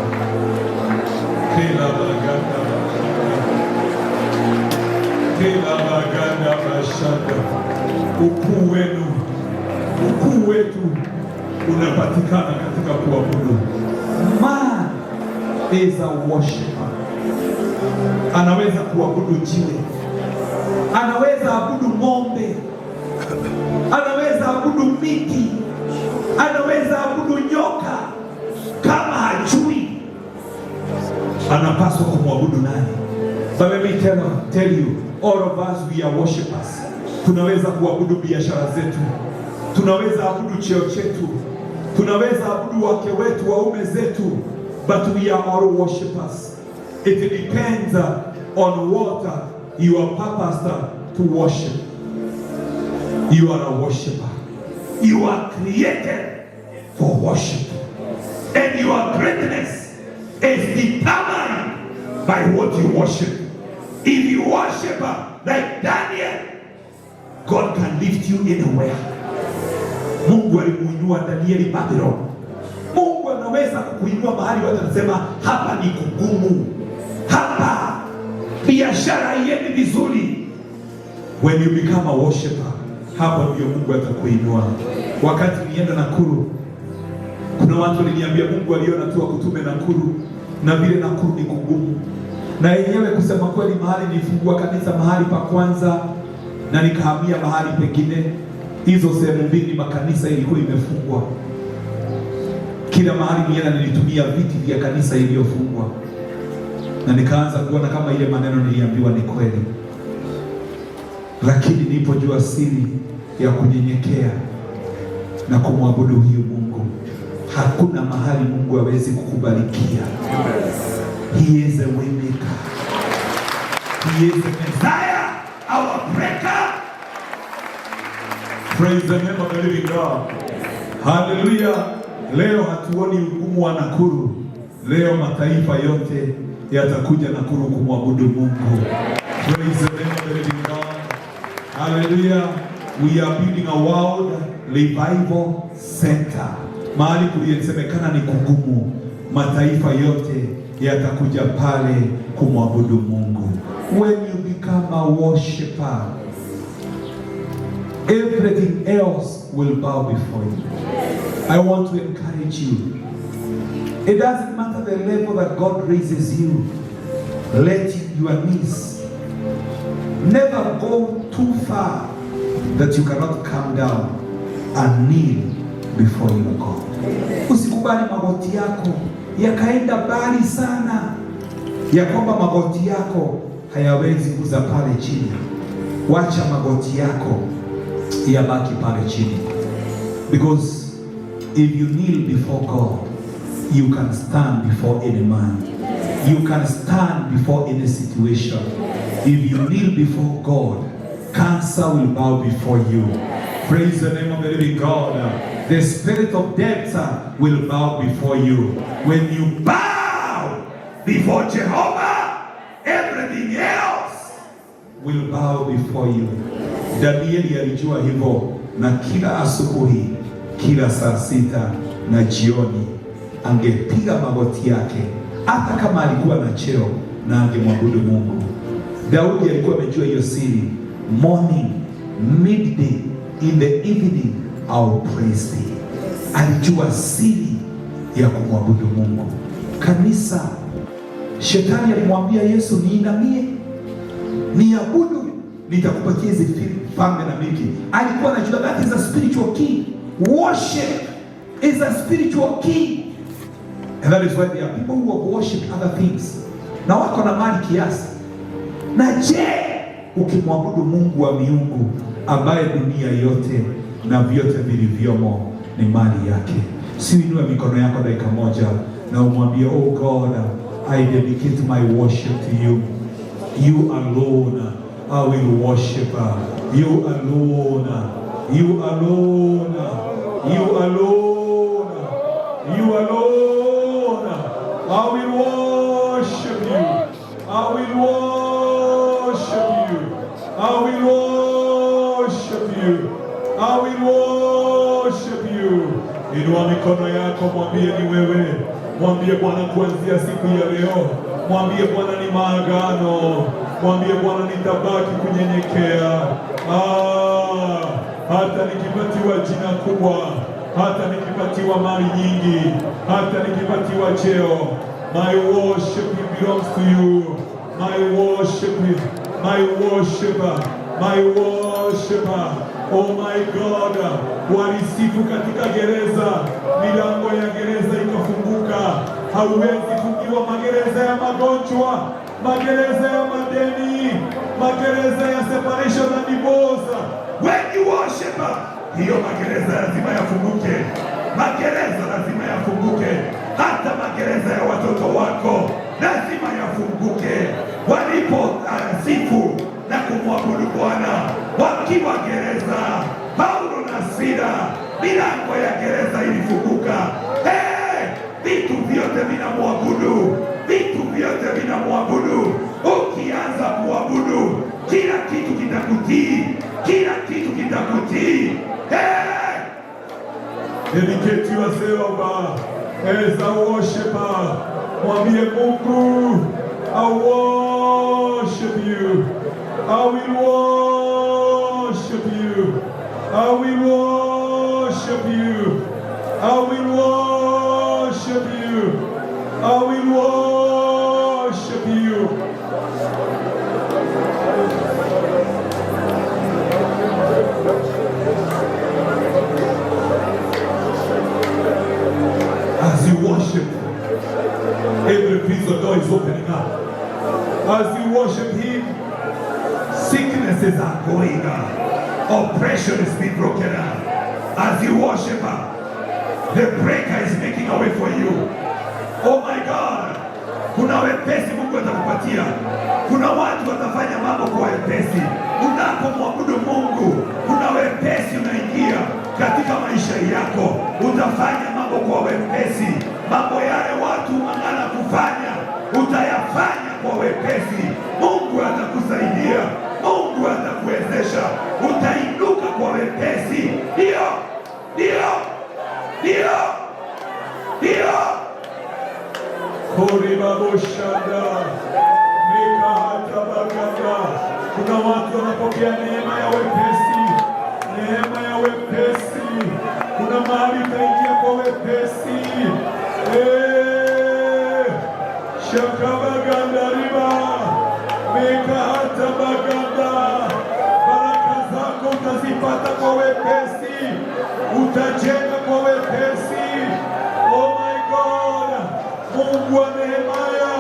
Kelabaganda bashanda. Kelabaganda bashanda. Ukuu wenu, ukuu wetu unapatikana katika kuabudu. Man is a worshiper. Anaweza kuabudu jiwe, anaweza abudu ng'ombe, anaweza abudu miti, anaweza abudu nyoka. Kama hajui anapaswa kumwabudu nani? But let me tell you, all of us, we are worshippers. Tunaweza kuabudu biashara zetu, tunaweza abudu cheo chetu, tunaweza abudu wake wetu, waume zetu, but we are all worshippers. It depends on what you are purposed to worship. You are a worshiper. You are created for worship. And your greatness is determined by what you worship. If you worship like Daniel, God can lift you anywhere. Mungu alimuinua Danieli Babylon. Mungu anaweza kukuinua mahali watu wanasema hapa ni kugumu, Hapa biashara haiendi vizuri. When you become a worshiper, hapo ndio Mungu atakuinua. Wakati nienda Nakuru, kuna watu waliniambia Mungu aliona tu akutume Nakuru, na vile Nakuru ni kugumu. Na yenyewe kusema kweli, mahali nilifungua kanisa mahali pa kwanza na nikahamia mahali pengine, hizo sehemu mbili makanisa ilikuwa imefungwa. Kila mahali nienda nilitumia viti vya kanisa iliyofungwa, na nikaanza kuona kama ile maneno niliambiwa ni kweli, lakini nilipojua siri ya kunyenyekea na kumwabudu huyu Mungu, hakuna mahali Mungu hawezi kukubalikia. He is a way maker. He is the Messiah, our breaker. Praise the name of the living God. Hallelujah. Leo hatuoni ugumu wa Nakuru. Leo mataifa yote yatakuja Nakuru kumwabudu Mungu. Praise the name of the living God. Hallelujah. We are building a world revival center. Mahali kulisemekana ni kugumu, mataifa yote yatakuja pale kumwabudu Mungu. When you become a worshipper, everything else will bow before you. I want to encourage you. It doesn't matter the level that God raises you. Let your knees never go too far that you cannot come down and kneel before your God. Usikubali magoti yako yakaenda mbali sana, ya kwamba magoti yako hayawezi kuza pale chini. Wacha magoti yako yabaki pale chini, because if you kneel before God, you can stand before any man. You can stand before any situation. If you kneel before God, cancer will bow before you. Praise the name of the living God. The spirit of death will bow before you. When you Bow before Jehovah, everything else will bow before you. Danieli alijua hivyo, na kila asubuhi, kila saa 6 na jioni angepiga magoti yake, hata kama alikuwa na cheo, na angemwabudu Mungu. Daudi alikuwa amejua hiyo siri. Morning, midday, in the evening I'll praise thee. Alijua siri ya kumwabudu Mungu. Kanisa, shetani alimwambia Yesu, niinamie niabudu, nitakupatia hizi falme na milki. Alikuwa anajua that is a spiritual key. Worship is a spiritual key. And that is why there are people who have worshipped other things na wako na mali kiasi. Na je, ukimwabudu Mungu wa miungu ambaye dunia yote na vyote vilivyomo ni mali yake, si uinue mikono yako dakika moja na umwambie, "Oh God, I dedicate my worship to you. You alone I will worship. You alone, you alone, you alone, you alone. I will worship you. I will worship you. I will worship you. I will worship you." Inua mikono yako, mwambie ni wewe. Mwambie Bwana kuanzia siku ya leo, mwambie Bwana ni maagano, mwambie Bwana nitabaki kunyenyekea. Ah, hata nikipatiwa jina kubwa, Hata nikipatiwa mali nyingi, hata nikipatiwa cheo, my worship belongs to you. My worship, my worship, my worship. Oh my God, walisifu katika gereza, milango ya gereza ikafunguka. Hauwezi fungiwa magereza ya magonjwa, magereza ya madeni, magereza ya separation na divorce. When you worship, hiyo magereza lazima yafunguke. Magereza lazima yafunguke, hata magereza ya watoto wako lazima yafunguke. Walipo sifu na kumwabudu Bwana wakiwa gereza, Paulo na Sila, milango ya gereza ilifunguka. Hey, vitu vyote vinamwabudu, vitu vyote vinamwabudu. Ukianza kuabudu, kila kitu kitakutii, kila kitu kitakutii. Hey! Dedicate yourself as a worshiper. Mwambie Mungu, I worship you. I will worship you. I will worship you. I will worship you. I will worship you. As you worship, every prison door is opening up. As you worship Him, Sicknesses are going up. Oppression is being broken up. As you worship, the breaker is making a way for you. Oh my God. Kuna wepesi Mungu atakupatia. Kuna watu watafanya mambo kwa wepesi. Unapomwabudu Mungu, kuna wepesi unaingia katika maisha yako. Utafanya mambo kwa wepesi. Mambo yale watu hung'ang'ana kufanya, utayafanya kwa wepesi. Mungu atakusaidia, Mungu atakuwezesha, utainuka kwa wepesi. Ndio, ndio, ndio, ndio. Koribaboshanda mekahatabaganda. Kuna watu wanapokea neema ya wepesi, neema ya wepesi. Kuna mahali utaingia kwa wepesi. Eh, shakabagandariba mekahatabaganda. Baraka zako utazipata kwa wepesi, utajenga kwa wepesi. Oh my God, Mungu wa Nehemaya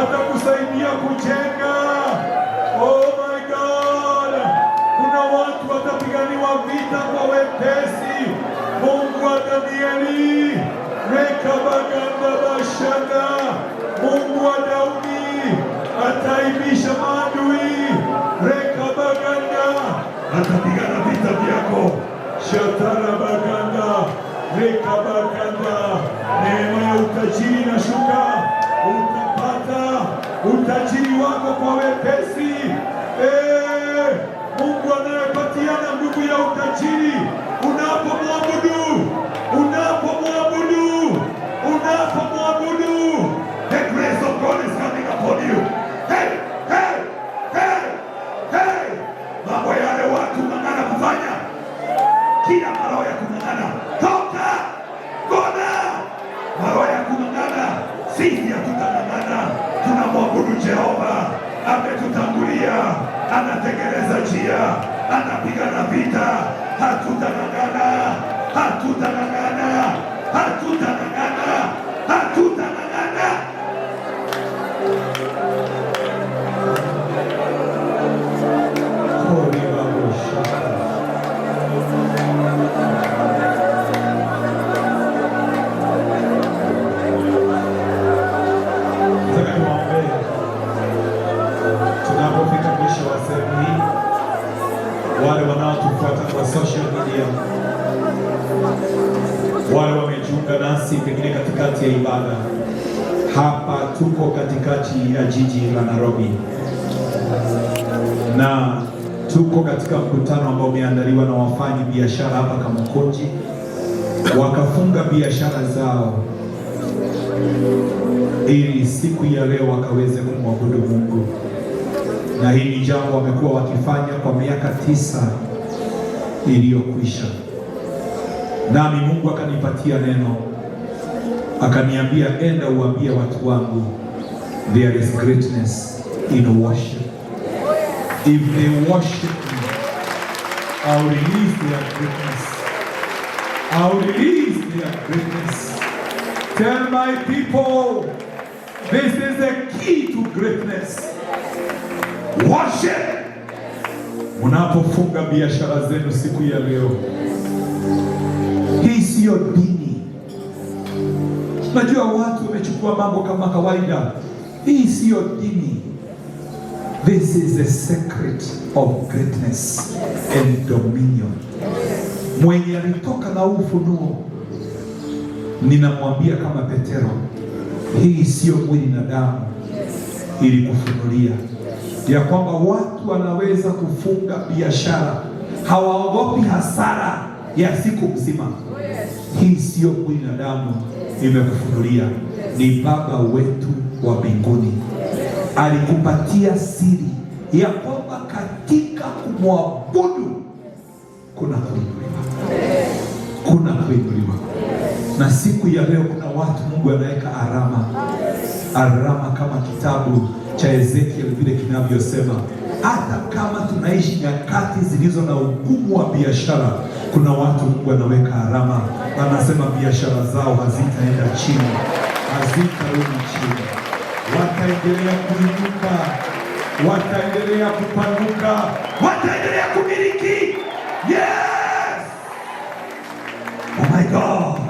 atakusaidia kujenga. Oh my God, kuna watu watapiganiwa vita kwa wepesi. Mungu wa Danieli, rekabaganda bashanda. Mungu wa Daudi ataibisha maadui, rekabaganda Atapigana vita vyako. Shatarabaganda, rekabaganda. Neema ya utajiri inashuka, utapata utajiri wako kwa wepesi. Eh, Mungu anayepatiana nguvu ya utajiri unapomwabudu, unapomwabudu, unapomwabudu. The grace of God is coming upon you. Hey, hey, hey, hey. Mambo yale watu ng'ang'ana kufanya, kila maroho ya kung'ang'ana toka, gona. Maroho ya kung'ang'ana, sisi hatutang'ang'ana, tunamwabudu Jehova. Ametutangulia, anatengeneza njia, anapigana vita. Hatutang'ang'ana, hatutang'ang'ana, hatutang'ang'ana, hatutang'ang'ana. Koribaboshanda. Nataka niwaombee tunapofika mwisho wa sehemu hii, wale wanaotufuata kwa social media, wale wamejiunga nasi pengine katikati ya ibada. Hapa tuko katikati ya jiji la Nairobi na tuko katika mkutano ambao umeandaliwa na wafanyi biashara hapa Kamukunji, wakafunga biashara zao ili siku ya leo wakaweze kumwabudu Mungu, na hili jambo wamekuwa wakifanya kwa miaka 9 iliyokwisha. Nami Mungu akanipatia neno, akaniambia, enda uambie watu wangu, there is greatness in worship. If they worship me, I'll release their greatness. I'll release their greatness. Tell my people, this is the key to greatness. Worship. Mnapofunga biashara zenu siku ya leo, hii siyo dini. Najua watu wamechukua mambo kama kawaida. Hii siyo dini. This is the secret of greatness and dominion. Mwenye alitoka na ufunuo, ninamwambia kama Petero, hii siyo mwili na damu ilikufunulia ya kwamba watu wanaweza kufunga biashara, hawaogopi hasara ya siku mzima. Hii siyo mwili na damu imekufunulia, ni Baba wetu wa mbinguni alikupatia siri ya kwamba katika kumwabudu kuna kuinuliwa, kuna kuinuliwa. Na siku ya leo kuna watu Mungu anaweka alama, alama kama kitabu cha Ezekiel vile kinavyosema, hata kama tunaishi nyakati zilizo na ugumu wa biashara, kuna watu Mungu anaweka alama, anasema biashara zao hazitaenda chini, hazitarudi chini, wataendelea kuinuka, wataendelea kupanuka, Wataendelea kumiliki. Yes. Oh my God.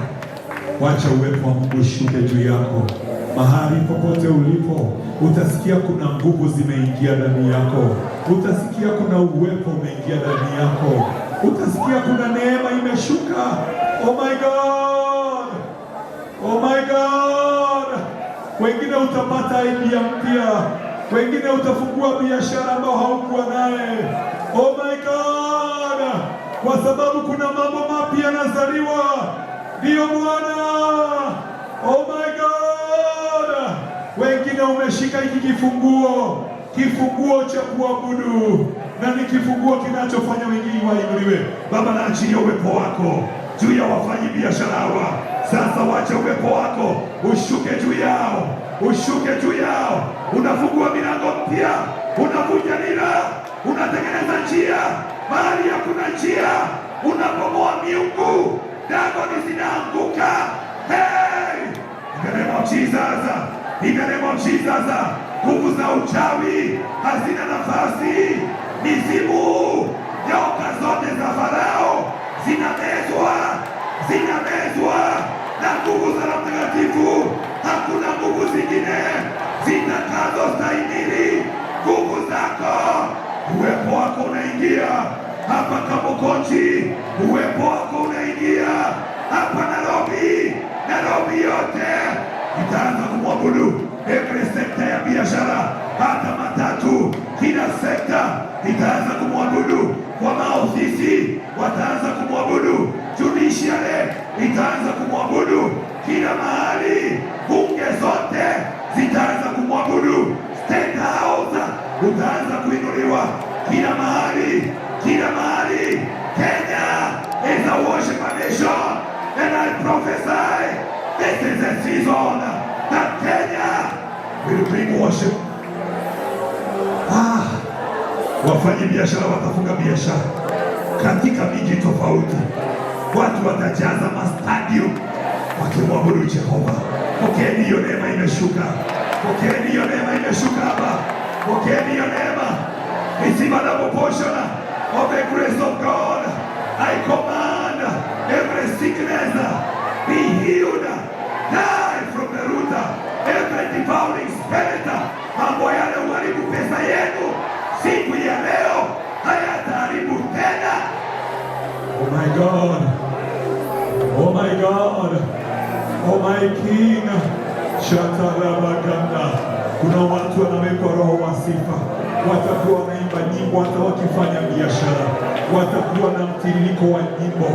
Wacha uwepo wa Mungu ushuke juu yako mahali popote ulipo. Utasikia kuna nguvu zimeingia ndani yako, utasikia kuna uwepo umeingia ndani yako, utasikia kuna neema imeshuka. Oh my God, oh my God. Wengine utapata idea mpya, wengine utafungua biashara ambayo haukuwa naye. Oh my God, kwa sababu kuna mambo mapya yanazaliwa. Ndiyo Bwana. Oh my God, wengine umeshika hiki kifunguo, kifunguo cha kuabudu, na ni kifunguo kinachofanya wengine wainuliwe. Baba, naachilia uwepo wako juu ya wafanyi biashara hawa. Sasa wacha uwepo wako ushuke juu yao, ushuke juu yao. Unafungua milango mpya, unavunja nira, unatengeneza njia mahali hakuna njia, unabomoa miungu, dagoni zinaanguka. Hey! In the name of Jesus, in the name of Jesus, nguvu za uchawi hazina nafasi. Mizimu, nyoka zote za Farao zinamezwa, zinamezwa na nguvu za Roho Mtakatifu. Hakuna nguvu zingine zitakazostahimili nguvu zako. Uwepo wako unaingia hapa Kamukunji, uwepo wako unaingia hapa Nairobi. Nairobi yote itaanza kumwabudu. Every sekta ya biashara, hata matatu, kila sekta itaanza kumwabudu. Kwa maofisi wataanza kumwabudu, judiciary itaanza kumwabudu, kila mahali, bunge zote zitaanza kumwabudu, State House utaanza kuinuliwa kila mahali, kila mahali. Kenya is a worship nation, and I prophesy this is a season that Kenya will bring worship. Ah, wafanyi biashara watafunga biashara katika miji tofauti, watu watajaza mastadium wakimwabudu Jehova. Pokeeni hiyo neema imeshuka, pokeeni hiyo neema imeshuka hapa, pokeeni hiyo neema. Receive a double portion of the grace of God. I command every sickness be healed, die from the root, every devouring spirit, mambo yale uharibu pesa yenu siku ya leo hayataharibu tena. Oh my God. Oh my God. Oh my King. Shatarabaganda. Kuna watu wanawekwa roho wa sifa, watakuwa wanaimba nyimbo hata wakifanya biashara, watakuwa na mtiririko wa nyimbo,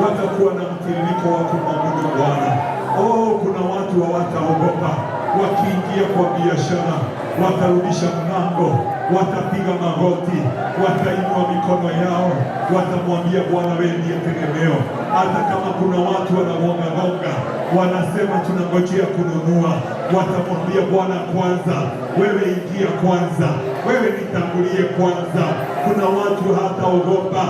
watakuwa na mtiririko wa kumwabudu Bwana. Oh, kuna watu hawataogopa wakiingia kwa biashara, Watarudisha mlango, watapiga magoti, watainua mikono yao, watamwambia Bwana, wewe ndiye tegemeo. Hata kama kuna watu wanagongagonga, wanasema tunangojea kununua, watamwambia Bwana, kwanza wewe ingia kwanza, wewe nitangulie kwanza. Kuna watu hataogopa.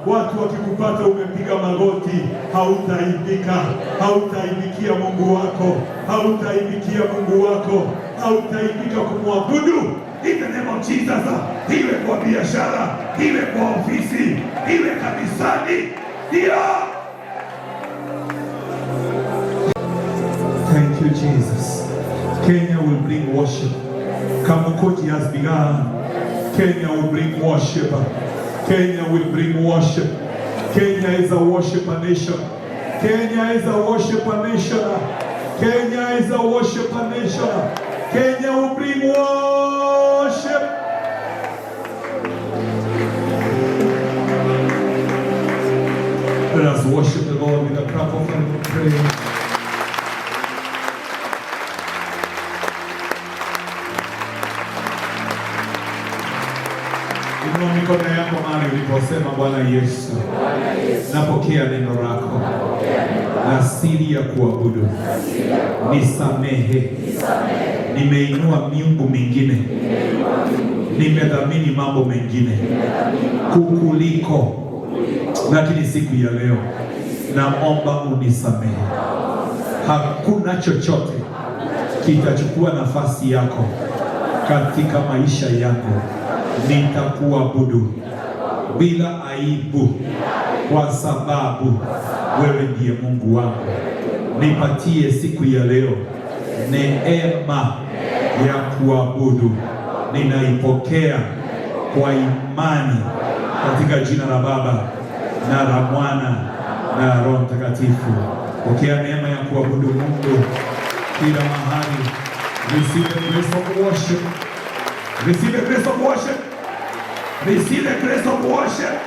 Watu wakikupata umepiga magoti, hautaaibika, hautaibikia Mungu wako, hautaibikia Mungu wako, hautaaibika kumwabudu. In the name of Jesus, iwe kwa biashara, iwe kwa ofisi, iwe kanisani, ndio. Thank you, Jesus. Kenya will bring worship. Kamukunji has begun. Kenya will bring worship. Kenya will bring worship. Kenya is a worshiper nation. Kenya is a worshiper nation. Kenya is a worshiper nation. Kenya will bring worship. Let us worship the Lord with a clap offering of praise. Inua mikono yako mahali uliposema, Bwana Yesu, napokea neno lako la siri ya kuabudu, nisamehe. Nimeinua miungu mingine, nimedhamini mambo mengine kukuliko, lakini siku ya leo naomba unisamehe. Hakuna chochote kitachukua nafasi yako katika maisha yangu. Nitakuabudu bila aibu, kwa sababu wewe ndiye Mungu wangu. Nipatie siku ya leo neema ya kuabudu. Ninaipokea kwa imani katika jina la Baba na la Mwana na la Roho Mtakatifu. Pokea neema ya kuabudu Mungu kila mahali. Receive the grace of worship. Receive the grace of worship. Receive the grace of worship.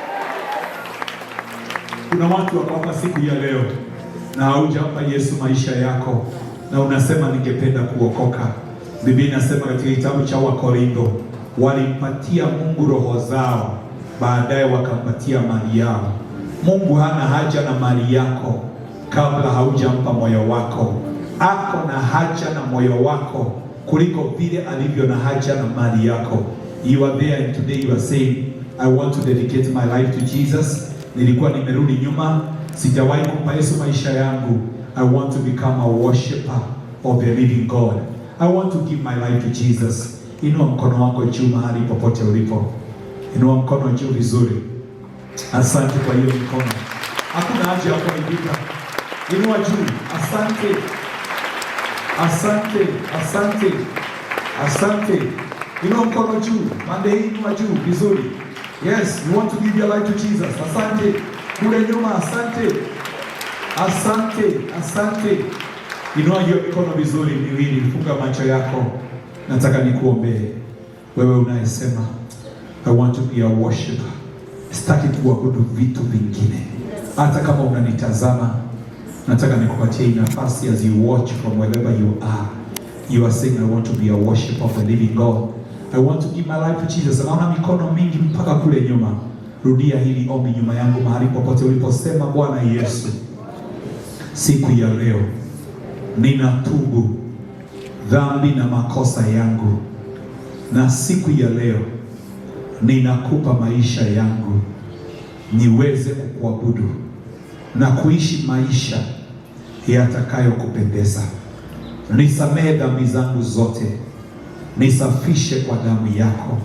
Kuna watu wako hapa siku ya leo na haujampa Yesu maisha yako na unasema ningependa kuokoka. Biblia inasema katika kitabu cha Wakorintho, walimpatia Mungu roho zao, baadaye wakampatia mali yao. Mungu hana haja na mali yako kabla haujampa moyo wako. Ako na haja na moyo wako kuliko vile alivyo na haja na mali yako. You are there and today you are saying, I want to dedicate my life to Jesus. Nilikuwa nimerudi nyuma, sijawahi kumpa Yesu maisha yangu. I want to become a worshipper of the living God. I want to give my life to Jesus. Inua mkono wako juu mahali popote ulipo. Inua mkono juu vizuri. Asante kwa hiyo mikono. Hakuna haja ya kuaibika. Inua juu. Asante. Asante, asante, asante. Inua mkono juu. Pande hii inua juu vizuri. Yes, you want to give your life to Jesus. Asante. Kule nyuma, asante. Asante, asante. Inua hiyo mikono vizuri miwili, funga macho yako. Nataka nikuombee wewe unayesema I want to be a worshiper. Sitaki kuabudu vitu vingine. Hata kama unanitazama, nataka nikupatie hii nafasi as you watch from wherever you are. You are saying I want to be a worshiper of the living God. I want to give my life to Jesus. Naona mikono mingi mpaka kule nyuma. Rudia hili ombi nyuma yangu mahali popote uliposema, Bwana Yesu, siku ya leo ninatubu dhambi na makosa yangu, na siku ya leo ninakupa maisha yangu niweze kukuabudu na kuishi maisha yatakayokupendeza. Nisamehe dhambi zangu zote, nisafishe kwa damu yako.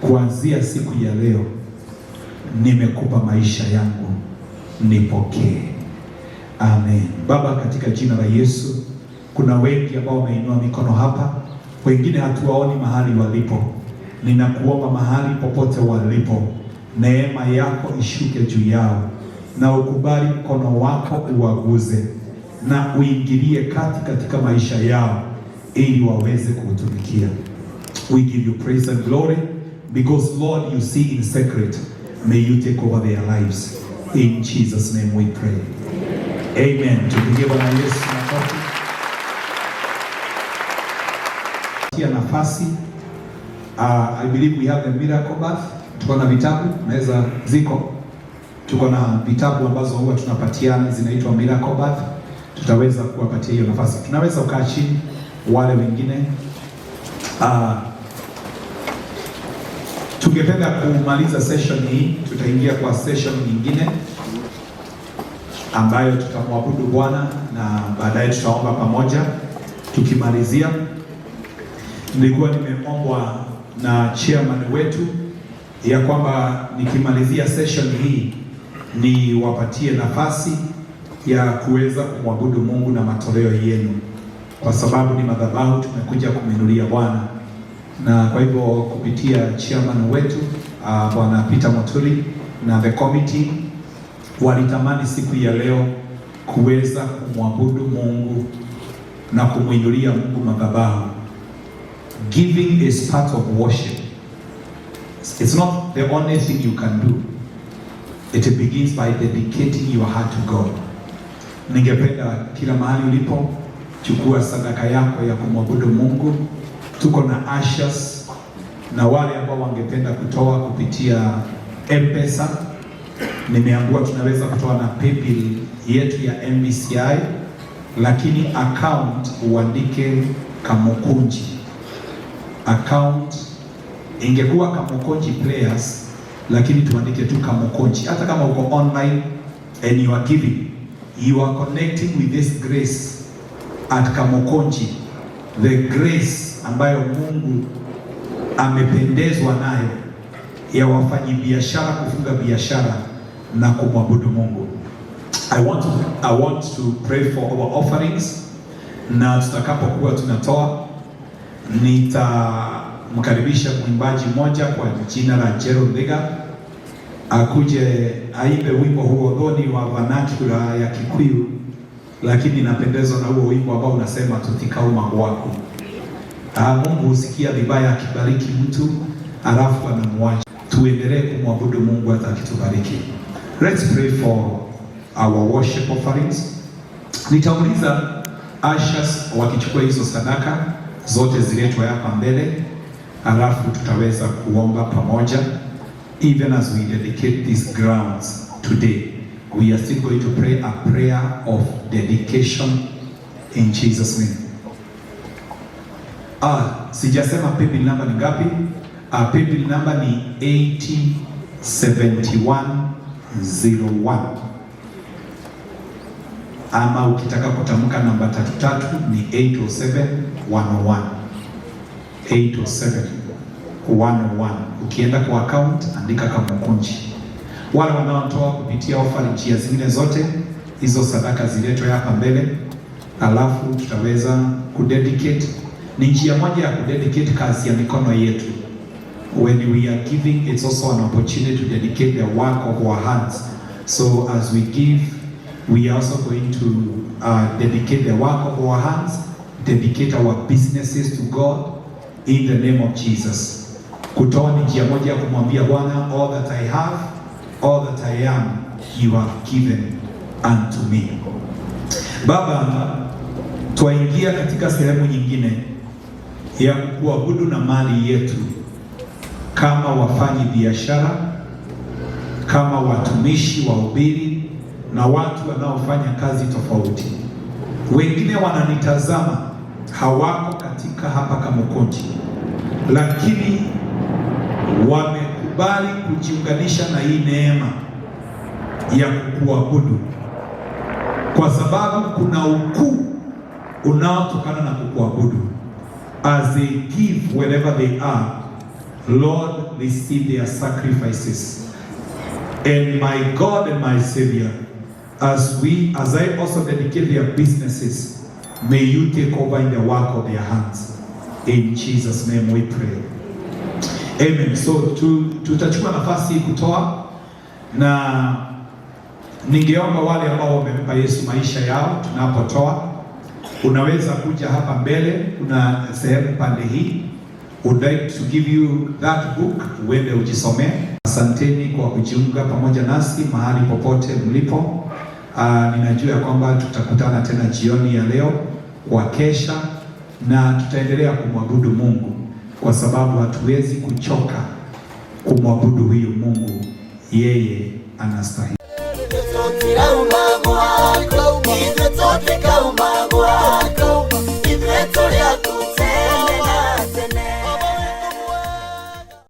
Kuanzia siku ya leo nimekupa maisha yangu, nipokee. Amen. Baba, katika jina la Yesu, kuna wengi ambao wameinua mikono hapa, wengine hatuwaoni mahali walipo. Ninakuomba mahali popote walipo, neema yako ishuke juu yao, na ukubali mkono wako uwaguze na uingilie kati katika maisha yao, ili waweze kuutumikia. We give you praise and glory because Lord, you see in secret. May you take over their lives. In Jesus' name we pray. Amen. Tupigie Bwana Yesu makofi. kuwapatia nafasi. I believe we have the Miracle Birth. Tuko na vitabu naweza ziko, tuko na vitabu ambazo huwa tunapatiana zinaitwa Miracle Birth. Tutaweza kuwapatia hiyo nafasi. Tunaweza kukaa chini, wale wengine. Tungependa kumaliza session hii, tutaingia kwa session nyingine ambayo tutamwabudu Bwana na baadaye tutaomba pamoja. Tukimalizia, nilikuwa nimeombwa na chairman wetu ya kwamba nikimalizia session hii niwapatie nafasi ya kuweza kumwabudu Mungu na matoleo yenu, kwa sababu ni madhabahu tumekuja kumwinulia Bwana, na kwa hivyo kupitia chairman wetu Bwana Peter Moturi na the committee walitamani siku ya leo kuweza kumwabudu Mungu na kumwinulia Mungu madhabahu. Giving is part of worship. It's not the only thing you can do. It begins by dedicating your heart to God. Ningependa kila mahali ulipo, chukua sadaka yako ya kumwabudu Mungu. Tuko na ushers na wale ambao wangependa kutoa kupitia M-Pesa, nimeambiwa tunaweza kutoa na paybill yetu ya MBCI, lakini account uandike Kamukunji. Account ingekuwa Kamukunji Players, lakini tuandike tu Kamukunji. Hata kama uko online and you are giving, you are connecting with this grace at Kamukunji, the grace ambayo Mungu amependezwa nayo ya wafanyibiashara kufunga biashara na kumwabudu Mungu. I want to pray for our offerings, na tutakapokuwa tunatoa nitamkaribisha mwimbaji mmoja kwa jina la Gerald Vega akuje aimbe wimbo huo, though ni wa vernacular ya Kikuyu, lakini napendezwa na huo wimbo ambao unasema tutikauma gwaku. Mungu husikia vibaya akibariki mtu alafu anamwacha. Tuendelee kumwabudu Mungu hata akitubariki. Let's pray for our worship offerings. Nitauliza ushers wakichukua hizo sadaka zote ziletwe hapa mbele, alafu tutaweza kuomba pamoja even as we dedicate these grounds today. We are still going to pray a prayer of dedication in Jesus' name. Sijasema paybill number ni ngapi? Paybill number ni 807101 ama ukitaka kutamka namba tatu tatu ni 807101. 807101. Ukienda kwa account andika Kamukunji. Wale wanaotoa kupitia offering njia zingine zote hizo sadaka ziletwe hapa mbele, alafu tutaweza kudedicate. Ni njia moja ya kudedicate kazi ya mikono yetu. When we are giving, it's also an opportunity to dedicate the work of our hands. So as we give, we are also going to dedicate the work of our hands, dedicate our businesses to God in the name of Jesus. Kutoa ni njia moja ya kumwambia Bwana, all that I have, all that I am, you have given unto me. Baba, twaingia katika sehemu nyingine ya kuabudu na mali yetu kama wafanyi biashara, kama watumishi, wahubiri na watu wanaofanya kazi tofauti. Wengine wananitazama hawako katika hapa Kamukunji, lakini wamekubali kujiunganisha na hii neema ya kukuabudu, kwa sababu kuna ukuu unaotokana na kukuabudu. As they give wherever they are, Lord, receive their sacrifices. And my God and my Savior, as I also dedicate their businesses, may you take over in the work of their hands. In Jesus' name we pray. Amen. So tutachukua nafasi kutoa, na ningeomba wale ambao wamempa Yesu maisha yao, tunapotoa unaweza kuja hapa mbele, kuna sehemu pande hii. Would like to give you that book, uende ujisomee. Asanteni kwa kujiunga pamoja nasi mahali popote mlipo. Ninajua ya kwamba tutakutana tena jioni ya leo kwa kesha. na tutaendelea kumwabudu Mungu kwa sababu hatuwezi kuchoka kumwabudu huyu Mungu, yeye anastahili. Tirauma.